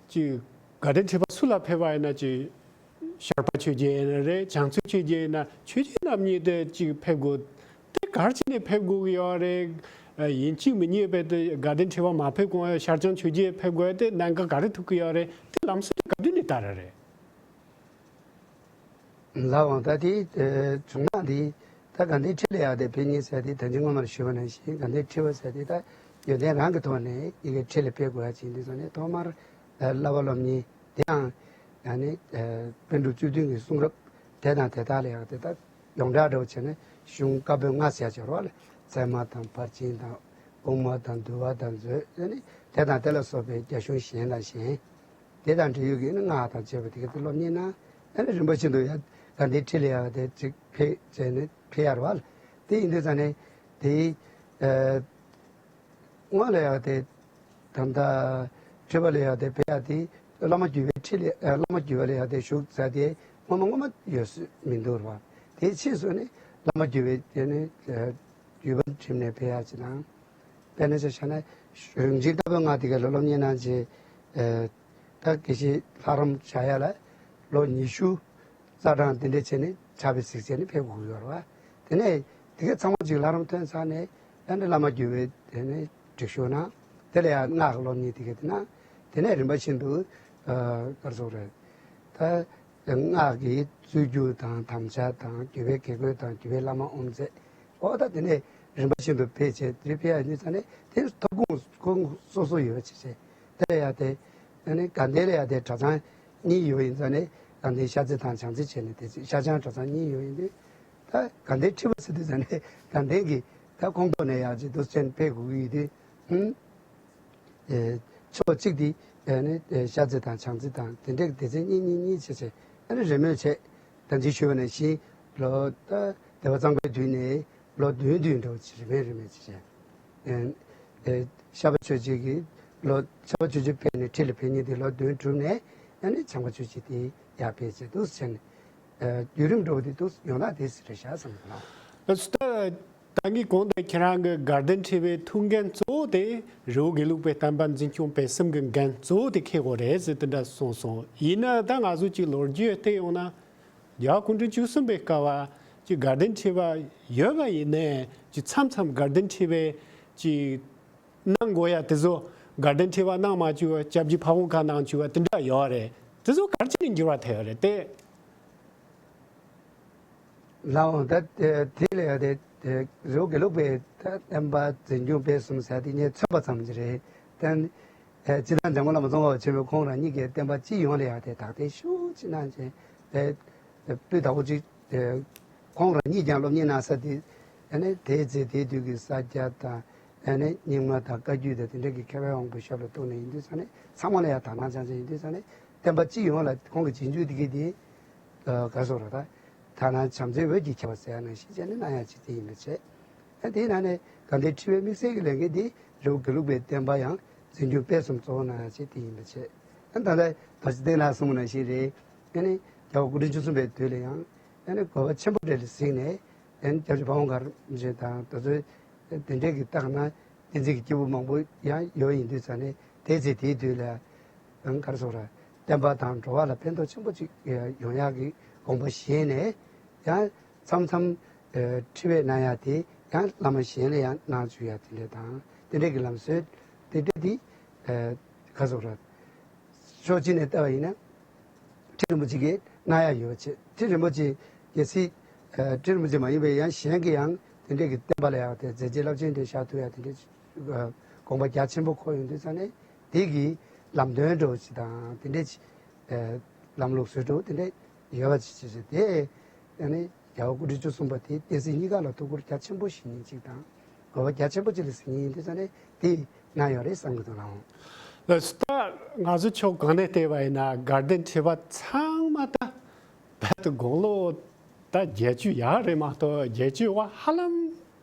ཅིག་དགའ་ལྡན་ཁྲི་པ་སུ་ལ་ཕེབས་པ་ཡིན་ན་ཅིག་ཤར་པ་ཆོས་རྒྱལ་ཡིན་ན་རེད། བྱང་རྩེ་ཆོས་རྒྱལ་ཡིན་ན་ཆོས་རྒྱལ་རྣམ་གཉིས་དེ་ཅིག་ཕེབས་དགོས། དེ་ག་རེ་བྱས་ནས་ཕེབས་དགོས་ཀྱི་ཡོད་རེད། ཡིན་གཅིག་མིན་གཉིས་བྱས་ཏེ་དགའ་ལྡན་ཁྲི་པ་མ་ཕེབས་གོང་ཤར་བྱང་ཆོས་རྒྱལ་ཕེབས་དགོས་དེ་གནད་འགག་ག་རེ་ཐུག་གི་ཡོད་རེད། དེ་ལམ་སྲོལ་དེ་ག་དུས་ནས་དར་བ་རེད། ལགས་འོང་། ད་དེ་ཨ་བྱུང་ན་དེ་ད་དགའ་ལྡན་ཁྲི་ལ་ཡང་དེ་ཕེབས་མཁན་ཟེར་དེ་ད་ཅི་སྔོན་མར་ཞུས་པ་ནང་བཞིན་དགའ་ལྡན་ཁྲི་པ་ཟེར་དེ་ད་ཡོན་ཏན་རང་གི་ཐོག་ནས་ཡི་གེ་ཁྲི་ལ་ཕེབས་དགོས་ཡ་ཅིག་ཡིན་དུས་ཙང་ནས་ཐོག་མར་ཨ་བསླབ་པ་སློབ་གཉེར་དེའང་ཡང་ནི་ཨ་པཎ་གྲུབ་བཅུ་བདུན་གྱི་གསུང་རབ་དེ་དང་དེ་དག་ལ་ཡང་དེ་ད་ཡོངས་གྲགས་འདྲ་བོ་བྱས་ནས་གཞུང་བཀའ་པོད་ལྔ་ཟེར་ཡ་ཅིག་ཡོད་རེད་པ་ལགས། ཚད་མ་དང་ཕར་ཕྱིན་དང་དབུ་མ་དང་འདུལ་བ་དང་མཛོད། ཨ་ནི་དེ་དང་དེ་ལ་སོགས་པའི་རྒྱ་གཞུང་གཞན་དང་གཞན། དེ་དང་འབྲེལ་ཡོད་ཀྱི་ནི་སྔགས་དང་བཅས་པ་དེ་ག་དེ་སློབ་གཉེར་གནང་། ཨ་ནི་རིམ་པ་བཞིན་དུ་ཡང་དགའ་ལྡན་ཁྲི་ལ་ཡང་དེ་ཅིག་ཕེབས་བྱས་ནས་ཕེབས་ཡ་རེད་པ། དེ་ཡིན་དུས་ཙང་ནས་དེའི་ཨ་སྔོན་ལ་ཡང་དེ་ད་ལྟ་ཁྲི་པ་ལ་ཡང་དེ་ཕེབས་ཡ་དེ་བླ་མ་བརྒྱུད་པའི་ཁྲི་ལ་ཨ་བླ་མ་བརྒྱུད་པ་ལ་ཡང་དེ་བཞུགས་ས་དེ་སྔོན་མ་སྔོན་མ་ཡོད་ས་མི་འདུག་རེད་པ། དེའི་ཕྱིས་སུ་ནི་བླ་མ་བརྒྱུད་པའི་དེ་ནི་ཨ་བརྒྱུད་པ་འགྲིམས་ནས་ཕེབས་ཡ་ཅིག་དང་། དཔེར་ན་ཆ་བཞག་ན་རིན་ཆེན་བཀའ་པོད་ལྔ་དེ་ག་ལ་སློབ་གཉེར་གནང་བྱས། ཨ་ད་དགེ་བཤེས་ལྷ་རམས་བྱ་ཡ་ལ་ ལོ་ཉི་ཤུ་རྩ་གྲངས་དེ་འདྲ་བྱས་ནས་ཕྱག་དཔེ་གཟིགས་བྱས་ནས་ཕེབས་དགོས་ཀྱི་ཡོད་རེད་བ། དེ་ནས་དེ་ག་ཚང་མ་ཅིག་ལྷ་རམས་ཐོན་ཚར་ནས་ཨ་ནི་བླ་མ་བརྒྱུད་པའི་དེ་ནས་སྒྲིག་ཞུགས་གནང་། དེ་ལ་ཡང་སྔགས་སློབ་གཉེར་དེ་ག་དེ་གནང་། དེ་ནས་རིམ་པ་བཞིན་དུ་ཨ་ག་རེ་ཟེར་དགོས་རེད། ད་སྔགས་ཀྱི་རྩོད་རྒྱུགས་དང་དམ་བཅའ་དང་བརྒྱུད་པའི་དགེ་བསྐོས་དང་བརྒྱུད་པའི་བླ་མ་དབུ་མཛད། ཨོ་ད་དེ་ནས་རིམ་པ་བཞིན་དུ་ཕེབས་བྱས་དེ་ཕེབས་ཡ་ཡིན་ཙང་ནས་དེ་ཐོབ་ཁུངས་ཁུངས་སོ་སོ་ཡོད་པ་བྱས་བྱས། དེ་ལ་ཡ་དེ་ཨ་ནི་དགའ་ལྡན་ལ་ཡ་དེ་གྲྭ་ཚང་གཉིས་ཡོད་ཡིན་ཙང་ནས་དགའ་ལྡན་ཤར་རྩེ་དང་བྱང་རྩེ་བྱས་ནས་དེ་ཚོ་ཤར་བྱང་གྲྭ་ཚང་གཉིས་ཡོད་ཡིན་དུས། ད་དགའ་ལྡན་ཁྲི་པ་ཟེར་དུས་ཙང་ནས་དགའ་ལྡན་གྱི་ད་ཁོངས་གཏོགས་ནས་ཡ་ཅིག་འདུག་སེ་ཕེབས་དགོས་ཀྱི་ཡོད་དུས། ཧུམ། ཨེ་ཕྱོགས་གཅིག་དེ་ཨེ་ནི་ཨེ་ཤར་རྩེ་དང་བྱང་རྩེ་དང་དེ་འདྲའི་སྡེ་ཚན་གཉིས་གཉིས་གཉིས་བྱས་བྱས་ཨ་ནི་རེས་མོས་བྱས། ད་ཅི་ཞུས་པ་ནང་བཞིན་ལོ་ད་སྡེ་པ་གཙང་པའི་དུས་ནས་ལོ་བདུན་བདུན་འདྲ་བོ་ཅིག་རེས་མོས་རེས་མོས་བྱས་བྱས། ཨེ་ཨེ་ཤར་པ་ཆོས་རྗེ་གིས་ལོ་ཤར་པ་ཆོས་རྗེ་ཕེབས་ནས་ཁྲི་ལ་ཕེབས་མཁན་དེ་ལོ་བདུན་གྲུབ་ནས་ཨ་ནི་བྱང་པ་ཆོས་རྗེ་དེ་ཡར་ཕེབས་བྱས་འདུག་སེ་བྱས་ནས། ཨ་བརྒྱུད་རིམ་འགྲོ་བ་དེ་འདུག་ཡོང་ན་དེ་སྲིད་རེད་ཤག་བསམ་གྱི་འདུག་ལགས། ད་ད་གིན་གོང་དུ་ཁྱེད་རང་གིས་དགའ་ལྡན་ཁྲི་པའི་ཐུགས་འགན་གཙོ་བོ་དེ་རི་བོ་དགེ་ལུགས་པའི་བསྟན་པ་འཛིན་སྐྱོང་སྤེལ་གསུམ་གྱི་འགན་གཙོ་བོ་དེ་འཁྱེར་དགོས་རེད་ཟེར་དེ་འདྲ་གསུངས་སོང་། ཡིན་ན་ད་ང་ཚོ་གཅིག་ལོ་རྒྱུས་བལྟས་ཡོང་ན་རྒྱལ་བ་སྐུ་ཕྲེང་བཅུ་གསུམ་པའི་སྐབས་ཀྱི་དགའ་ལྡན་ཁྲི་པ་ཡོད་པ་ཡིན་ནའི་གཅིག་མཚམས་མཚམས་དགའ་ལྡན་ཁྲི་པའི་གཅིག་གནང་དགོས་ཡ་དེ་ཚོ་དགའ་ལྡན་ཁྲི་པ་གནང་མ་བཅུག་པ་སྐྱབས་རྗེ་ཕ་བོང་ཁ་གནང་བཅུག་པ་དེ་འདྲ་ཡོད་རེད། དེ་ཚོ་ག་རེ་བྱས་ནས་འགྱུར་བ་ཐེབས་ཡོད་རེད་དེ། ལགས་འོང་། ད་དེ་ལ་ཡ་དེ་དེ་རི་བོ་དགེ་ལུགས་པའི་ད་བསྟན་པ་འཛིན་སྐྱོང་སྤེལ་གསུམ་ཟེར་དེ་ངས་མཚོན་པ་ཙམ་ཞིག་རེད། ད་ཨེ་སྤྱིར་བཏང་འཇམ་མགོན་བླ་མ་ཙོང་ཁ་པ་ཆེན་པོས་ཁོང་རང་ཉིད་ཀྱི་བསྟན་པ་སྤྱི་ཡོངས་ལ་ཡ་དེ་དག་ཐེར་ཤུགས་ཆེ་གནང་བྱས་དེ་སྤུས་དག་པོ་ཅིག་དེ་ཁོང་རང་ཉིད་ཀྱང་སློབ་གཉེར་གནང་ས་དེ་ཨ་ནི་དེའི་ཚེ་དེའི་དུས་ཀྱི་ས་སྐྱ་དང་། ཨ་ནི་རྙིང་མ་དང་བཀའ་བརྒྱུད་དང་དེ་འདྲ་གི་མཁས་པའི་དབང་པོའི་ཞབས་ལ་གཏུགས་ནས་ཡིན་དུས་ཙང་ནས་ཚང་མ་ལ་ཡང་དག་སྣང་ཅན་ཅན་ཡིན་དུས་ཙང་ནས་བསྟན་པ་སྤྱི་ཡོངས་ལ་ཁོང་གི་རྗེས་འཇུག་དེ་གི་དེ་ག་སོགས་ར་ད་དག་སྣང་བྱམས་བརྩེའི་འོད་ཀྱིས་ཁྱབ་པ་ཟེར་ཡ་ནང་བཞིན་བྱས་ནས་གནང་ཡ་ཅིག་དེ་ཡིན་པ་བྱས། ཨ་དེའི་ནང་ནས་དགའ་ལྡན་ཁྲི་པའི་དམིགས་བསལ་གྱི་ལས་འགན་དེ་རི་བོ་དགེ་ལུགས་པའི་བསྟན་པ་ཡང་འཛིན་སྐྱོང་སྤེལ་གསུམ་གཙོ་བོ་གནང་ཡ་ཅིག་དེ་ཡིན་པ་བྱས། ཨ་ད་ལྟ་རྡོ་རྗེ་གདན་ལ་གསུངས་པ་ནང་བཞིན་རེད། ཨ་ནི་རྒྱལ་བ་སྐུ་ཕྲེང་བཅུ་གསུམ་པའི་དུས་ལ་ཡང་ཨ་ནི་དགོས་པ་ཆེན་པོ་འདྲ་ལ་གཟིགས་ནས། ཨ་ནི་སྐྱབས་རྗེ་ཕ་བོང་ཁ་རིན་པོ་ཆེ་དང་དེ་ཚོའི་དེ་འདྲའི་གི་བརྟག་ན་བསྟན་འཛིན་གྱི་སྐྱེས་བུ་མང་པོ་ཡང་ཡོད་ཡིན་དུས་ཙང་ནས་དེའི་ཚེ་དེའི་དུས་ལ་ཨང་ག་རེ་ཟེར་དགོས་རེད། བསྟན་པ་དང་འགྲོ་བ་ལ་ཕན་ཐོགས་ཆེན་པོ་ཅིག་ཡོང་ཡག་གི་དགོངས་པ་བཞེས་ནས་ཡང་མཚམས་མཚམས་ཨ་ཁྲི་པས་གནང་ཡག་དེ་ཡང་བླ་མ་གཞན་ལ་ཡང་གནང་བཅུག་ཡག་དེ་འདྲ་དང་དེ་འདྲའི་གི་ལམ་སྲོལ་དེ་འདྲ་དེ་ཨ་ག་རེ་ཟེར་དགོས་རེད། ཕྱོགས་གཅིག་ནས་བལྟས་པ་ཡིན་ན། ཁྲི་རིན་པོ་ཆེ་གིས་གནང་ཡག་ཡོད་པ་བྱས། ཁྲི་རིན་པོ་ཆེ་གལ་སྲིད་ཨ་ཁྲི་རིན་པོ་ཆེ་མ་ཡིན་པའི་ཡང་གཞན་གྱིས་ཡང་དེ་འདྲའི་གི་བསྟན་པ་ལ་ཡང་དེ་མཛད་རྗེས་རླབས་ཆེན་དེ་བཞག་ཐུབ་ཡག་དེ་འདྲའི་ཨ་དགོངས་པ་རྒྱ་ཆེན་པོ་འཁོར་ཡོང་དུས་ཙང་ནས་དེ་གི་ལམ་སྟོན་འདྲ་བོ་ཞིག་དང་དེ་འདྲའི་ཨ་ལམ་ལུགས་བཟོ་འདྲ་བོ་དེ་འདྲ་ཡོད་པ་ཅིག་བྱས་བྱས་དེ་ཨ་ནི་རྒྱལ་བ་སྐུ་ཕྲེང་བཅུ་གསུམ་པ་དེ་བསྟན་སྲིད་གཉིས་ཀ་ལ་ཐུགས་ཁུར་རྒྱ་ཆེན་པོ་བཞེས་མཁན་ཅིག་དང་དགོས་པ་རྒྱ་ཆེན་པོ་ཅིག་ལ་གཟིགས་མཁན་ཡིན་དུས་ཙང་ནས་དེ་གནང་ཡོད་རེད་བསམ་གྱི་འདུག་ལགས། ལགས་སོ། ད་ང་ཚོ་ཕྱོགས་གང་ནས་བལྟས་པ་ཡིན་ན་དགའ་ལྡན་ཁྲི་པ་ཚང་མ་ད་རྦད་དེ་དགུང་ལོ་ད་བརྒྱད་ཅུ་ཡར་རེད་མ་གཏོགས་བརྒྱད་ཅུ་བ་ཧ་ལམ་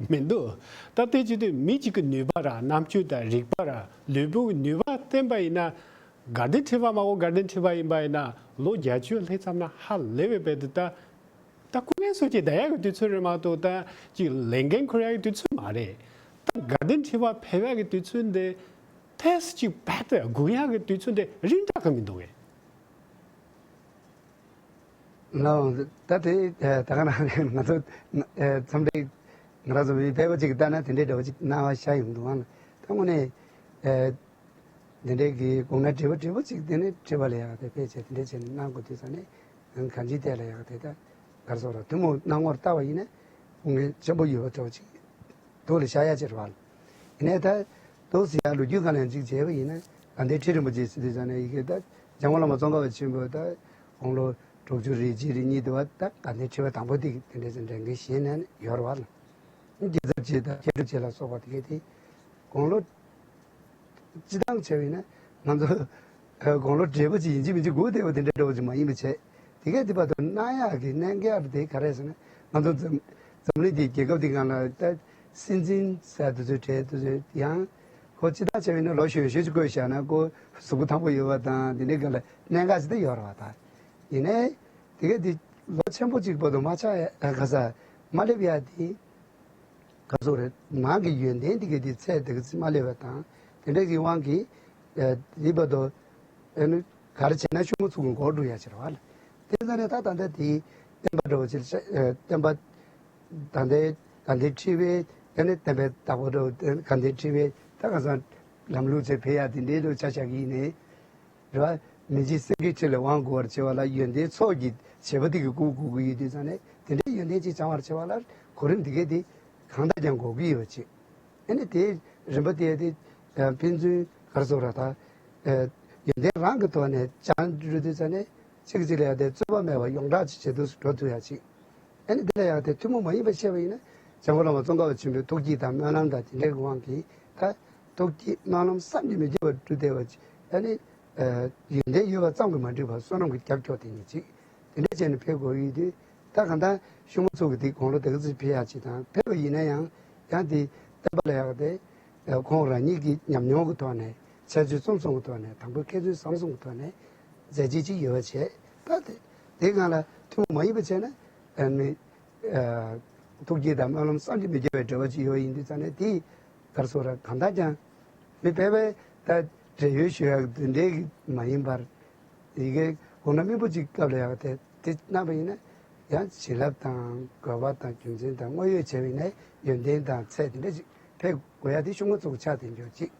མི་འདུག་ད་དེ་བྱེད་དུས་མི་གཅིག་གི་ནུས་པ་ར་རྣམ་དཔྱོད་དང་རིག་པ་ར་ལུས་པོའི་ནུས་པ་བསྟན་པ་ཡིན་ན་དགའ་ལྡན་ཁྲི་པ་མ་གོ་དགའ་ལྡན་ཁྲི་པ་ཡིན་པ་ཡིན་ན་ལོ་བརྒྱད་ཅུ་སླེབས་ཙམ་ན་ཧ་ལས་པའི་རྦད་དེ་ད། ད་སྐུ་ངལ་གསོ་བྱེད་བསྡད་ཡག་གི་དུས་ཚོད་རེད་མ་གཏོགས་ད་ཅིག་ལས་འགན་འཁུར་ཡག་གི་དུས་ཚོད་མ་རེད། ད་དགའ་ལྡན་ཁྲི་པ་ཕེབས་ཡག་གི་དུས་ཚོད་འདི་ཏོག་ཙམ་ཅིག་རྦད་དེ་སྒུག་ཡག་གི་དུས་ཚོད་འདི་རིང་དྲགས་ཀྱི་མི་འདུག་གས། ལགས་འོང་། ད་དེ་ད་ག་ནང་ང་ཚོ་མཚམས་རེ་ང་རང་ཚོ་མི་ཕལ་པ་ཅིག་གིས་ལྟ་ན་དེ་འདྲའི་འདྲ་བོ་ཅིག་སྣང་བ་ཤར་ཡོང་གི་འདུག་ཨང་། ད་དངོས་གནས། འདི་འདྲའི་གི་དགོངས་གནད་བྲེལ་པོ་བྲེལ་པོ་ཅིག་དེ་ནས་ཁྲི་པ་ལ་ཡང་དེ་ཕེབས་བྱས་དེ་འདྲ་བྱས་ནས་གནང་དགོས་དུས་ཙང་ནས་གང་ཅིའི་ཐད་ལ་ཡང་དེ་ལྟར་ག་རེ་ཟེར་དགོས་རེད། ཐུན་མོང་སྣང་ངོར་བལྟས་པ་ཡིན་ན་དགོངས་གནད་ཆེན་པོ་ཡོད་པ་འདྲ་བོ་ཅིག་འདུག་ལ་ཤར་ཡག་ཅིག་རེད་བ། ཡིན་ནའི་ད་འདུག་སེ་ཡང་ལོ་རྒྱུས་སྒང་ལ་ཡང་ཅིག་བྱས་པ་ཡིན་ན་དགའ་ལྡན་ཁྲི་རིན་པོ་ཆེ་ཟེར་དུས་ཙང་ནས་ཡི་གེ་ད་འཇམ་མགོན་བླ་མ་ཙོང་ཁ་པ་ཆེན་པོ་ད་དགུང་ལོ་དྲུག་ཅུ་རེ་གཅིག་རེ་གཉིས་དུ་བ་ད་དགའ་ལྡན་ཁྲི་པ་དང་པོ་དེ་དེ་འདྲ་ཅིག་འདྲ་མཁན་གཞན་ནས་ཡོད་རེད་བ་ལ། རྒྱལ་ཚབ་རྗེ་དང་མཁས་གྲུབ་རྗེ་ལ་སོགས་པ་དེ་གས་དེ་དགུང་ལོ། སྤྱིར་བཏང་བྱས་པ་ཡིན་ན་ང་ཚོ་དགུང་ལོ་བགྲེས་པོ་ཅིག་ཡིན་གཅིག་མིན་གཅིག་སྒུག་བསྡད་པ་དེ་འདྲ་འདྲ་བོ་ཅིག་མ་ཡིན་པ་བྱས། དེ་གས་དེ་བར་དུ་གནང་ཡག་གི་གནད་འགག་དེ་ག་རེ་ཟེར་ན་ང་ཚོ་འཛམ་འཛམ་གླིང་འདིའི་རྒྱལ་ཁབ་འདི་སྒང་ལ་ད་སྲིད་འཛིན་ཟེར་དེ་ཚོའི་གྲས་དེ་ཚོ་ཡང་ཁོ་སྤྱིར་བཏང་བྱས་པ་ཡིན་ན་ལོ་གཞོན་གཞོན་ཅིག་བསྐོས་བཞག་ན་ཁོ་གཟུགས་པོ་ཐང་པོ་ཡོད་པ་དང་དེ་འདྲའི་སྒང་ལ་གནད་འགག་ཅིག་ད་ཡོད་རེད་བ། ད་ཡིན་ནའི་དེ་གས་དེ་ལོ་ཆེན་པོ་ཅིག་བར་དུ་མ་ཆགས་ཡ་ག་ས་མ་སླེབས་ཡ་དེ། ག་ཚོད་རེད། ནང་གི་ཡོན་ཏན་དེ་གའི་དེ་ཚད་དེ་ག་ཚོད་མ་སླེབས་པ་དང་དེ་འདྲ་གི་དབང་གིས་ཨ་དེ་བར་དུ་ཨ་ནི་ག་རེ་བྱས་ན་ཤུགས་མ་ཚུགས་གོང་འགོར་འགྲོ་ཡ་ཕྱིར་བ་ལ། དེ་ཙང་ནས་ད་ད་ལྟ་དེའི་བསྟན་པ་འདྲ་བོ་ཅིག་ཨ་བསྟན་པ་དགའ་ལྡན་དགའ་ལྡན་ཁྲི་པའི་ཨ་ནི་བསྟན་པའི་བདག་པོ་འདྲ་བོ་དགའ་ལྡན་ཁྲི་པའི་ད་ག་ས་ལམ་ལུགས་ཚེ་འཕེལ་ཡག་དེ་འདྲའི་ལུགས་ཆ་བཞག་གི་ཡིན་ནའི། རེད་བ། མི་འཇིགས་སེང་གེའི་ཁྲི་ལ་དབང་བསྐུར་བར་བྱེད་པ་ལ་ཡོན་ཏན་ཚོགས་ཀྱི་བྱེད་པ་དེ་གི་སྐུ་བསྐུར་གྱི་ཡོད་དུས་ཙང་ནས་དེ་འདྲའི་ཡོན་ཏན་ཅིག་སྦྱང་བར་བྱེད་པ་ལ་གོ་རིམ་དེ་གས་དེ་གང་ལྟར་ཀྱང་དགོས་ཀྱི་ཡོད་པ་ཅིག་ཨ་ནི་དེའི་རིམ་པ་དེ་དེ་ཕན་ཚུན་ག་རེ་ཟེར་ར་ད། ཡོན་ཏན་རང་གི་ཐོག་ནས་སྦྱང་འགྲོ་དུས་ཙང་ནས་གཅིག་གཅིག་ལ་ཡང་དེ་རྩོད་པ་མེད་པར་ཡོངས་གྲགས་ཅིག་བྱེད་དུ་འགྲོ་ཐུབ་ཡ་ཅིག་ཨ་ནི་དེ་ལ་ཡང་དེ་ཐུན་མོང་མ་ཡིན་པ་བཤད་པ་ཡིན་ན་འཇམ་མགོན་བླ་མ་ཙོང་ཁ་པ་ཆེན་པོའི་ཐུགས་བསྐྱེད་དང་སྨོན་ལམ་དང་དེ་འདྲའི་དབང་གིས་ད་ཐུགས་བསྐྱེད་སྨོན་ལམ་བསམ་གྱིས་མི་ཁྱབ་པ་སྤྲུལ་བསྡད་པ་ཅིག་ཨ་ནི། ཡོན་ཏན་ཡོད་པ་ཙམ་གྱིས་མ་འགྲིག་པར་བསོད་ནམས་ཀྱི་རྒྱབ་སྐྱོར་དེ་ཉིད་ཅིག་དེ་འདྲ་བྱས་ནས་ཕེབས་དགོས་ཡོད་དུས་ད་གང་ལྟར་ཤུགས་མ་ཚུགས་ཀྱི་དེ་དགུང་ལོ་དེ་ག་ཚོད་ཕེབས་ཡག་ཅིག་དང་ཕེབས་པ་ཡིན་ན་ཡང་ཡང་དེ་བསྟན་པ་ལ་ཡག་དེ་ཁོང་རང་ཉིད་ཀྱི་ཉམས་མྱོང་གི་ཐོག་ནས་འཆད་རྩོད་རྩོམ་གསུམ་གྱི་ཐོག་ནས་དང་པོ་མཁས་བཙུན་བཟང་གསུམ་གྱི་ཐོག་ནས་མཛད་རྗེས་ཅིག་ཡོད་པ་བྱས་ད་དེ་དེའི་སྒང་ལ་ཐུན་མོང་མ་ཡིན་པ་བྱས་ན་ཨ་ནི། ཐུགས་བསྐྱེད་དང་སྨོན་ལམ་བསམ་གྱིས་མི་ཁྱབ་པའི་འབྲེལ་བ་ཅིག་ཡོད་ཡིན་དུས་ཙང་ནས་དེ་ག་རེ་ཟེར་ར་གང་ལྟར་ཀྱང་མི་ཕལ་པའི་ད་བགྲེས་ཡོལ་ཞུ་ཡག་དེ་འདྲའི་མ་ཡིན་པར་ཡི་གེ་གོང་ན་སྨིན་པོ་ཅིག་སྐབས་ལ་ཡག་དེ་དེ་གནང་བ་ཡིན་ན་ཡང་བྱིན་རླབས་དང་དགོས་པ་དང་རྒྱུ་མཚན་དང་དངོས་ཡོད་བྱས་པ་ཡིན་ན་ཡོན་ཏན་དང་ཚད་དེ་འདྲ་ཅིག་ཕེབས་དགོས་ཡག་དེ་ཤུགས་མ་ཚུགས་ཆགས་བསྡད་འཇོག་ཅིག་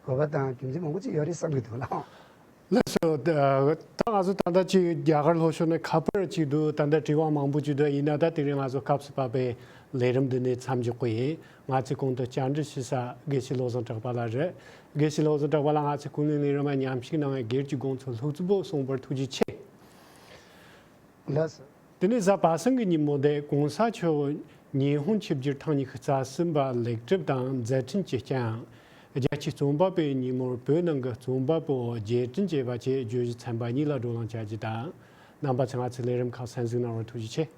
དགོས་པ་དང་རྒྱུ་མཚན་མང་པོ་ཅིག་ཡོད་རེད་བསམ་གྱི་འདུག་ལགས། ལགས་སོ། ད་ད་ང་ཚོ་ད་ལྟ་ཅིག་རྒྱ་གར་ལྷོ་ཕྱོགས་ནས་ཁ་པར་ཅིག་འདུག་ད་ལྟ་དྲི་བ་མང་པོ་ཅིག་འདུག་ཡིན་ན་ད་དེ་རིང་ང་ཚོ་སྐབས་སུ་བབས་པའི་ལས་རིམ་འདི་ནས་མཚམས་འཇོག་གི་ཡིན། ང་ཚོས་གོང་དུ་བཅར་འདྲི་ཞུ་ས་དགེ་བཤེས་བློ་བཟང་གྲགས་པ་ལགས་རེད། དགེ་བཤེས་བློ་བཟང་གྲགས་པ་ལགས་ང་ཚོའི་ཀུན་གླེང་ལས་རིམ་ལ་མཉམ་ཞུགས་གནང་བའི་སྒེར་གྱི་དགོངས་ཚུལ་ལྷུག་རྩུབ་པོ་གསུངས་པར་ཐུགས་རྗེ་ཆེ། ལགས་སོ། དེ་ནས་གཟའ་པ་སངས་ཀྱི་ཉིན་མོ་འདིར་གོང་ས་མཆོག་ཉི་ཧོང་ཆིབས་བསྒྱུར་ཐེངས་ཉི་ཤུ་རྩ་གསུམ་པ་ལེགས་གྲུབ་དང་མཛད་འཕྲིན་གྱི་རྐྱེན། རྒྱལ་སྤྱིའི་རྩོམ་པ་པོའི་ཉིན་མོར་བོད་ནང་གི་རྩོམ་པ་པོ་རྒྱས་འབྲིང་ཅེས་པ་བཅས་བརྗོད་གཞི་ཚན་པ་གཉིས་ལ་བགྲོ་གླེང་བྱ་རྒྱུ་དང་། རྣམ་པ་ཚོས་ང་ཚོའི་ལས་རིམ་ཁག་གསན་གཟིགས་གནང་བར་ཐུགས་རྗེ་ཆེ།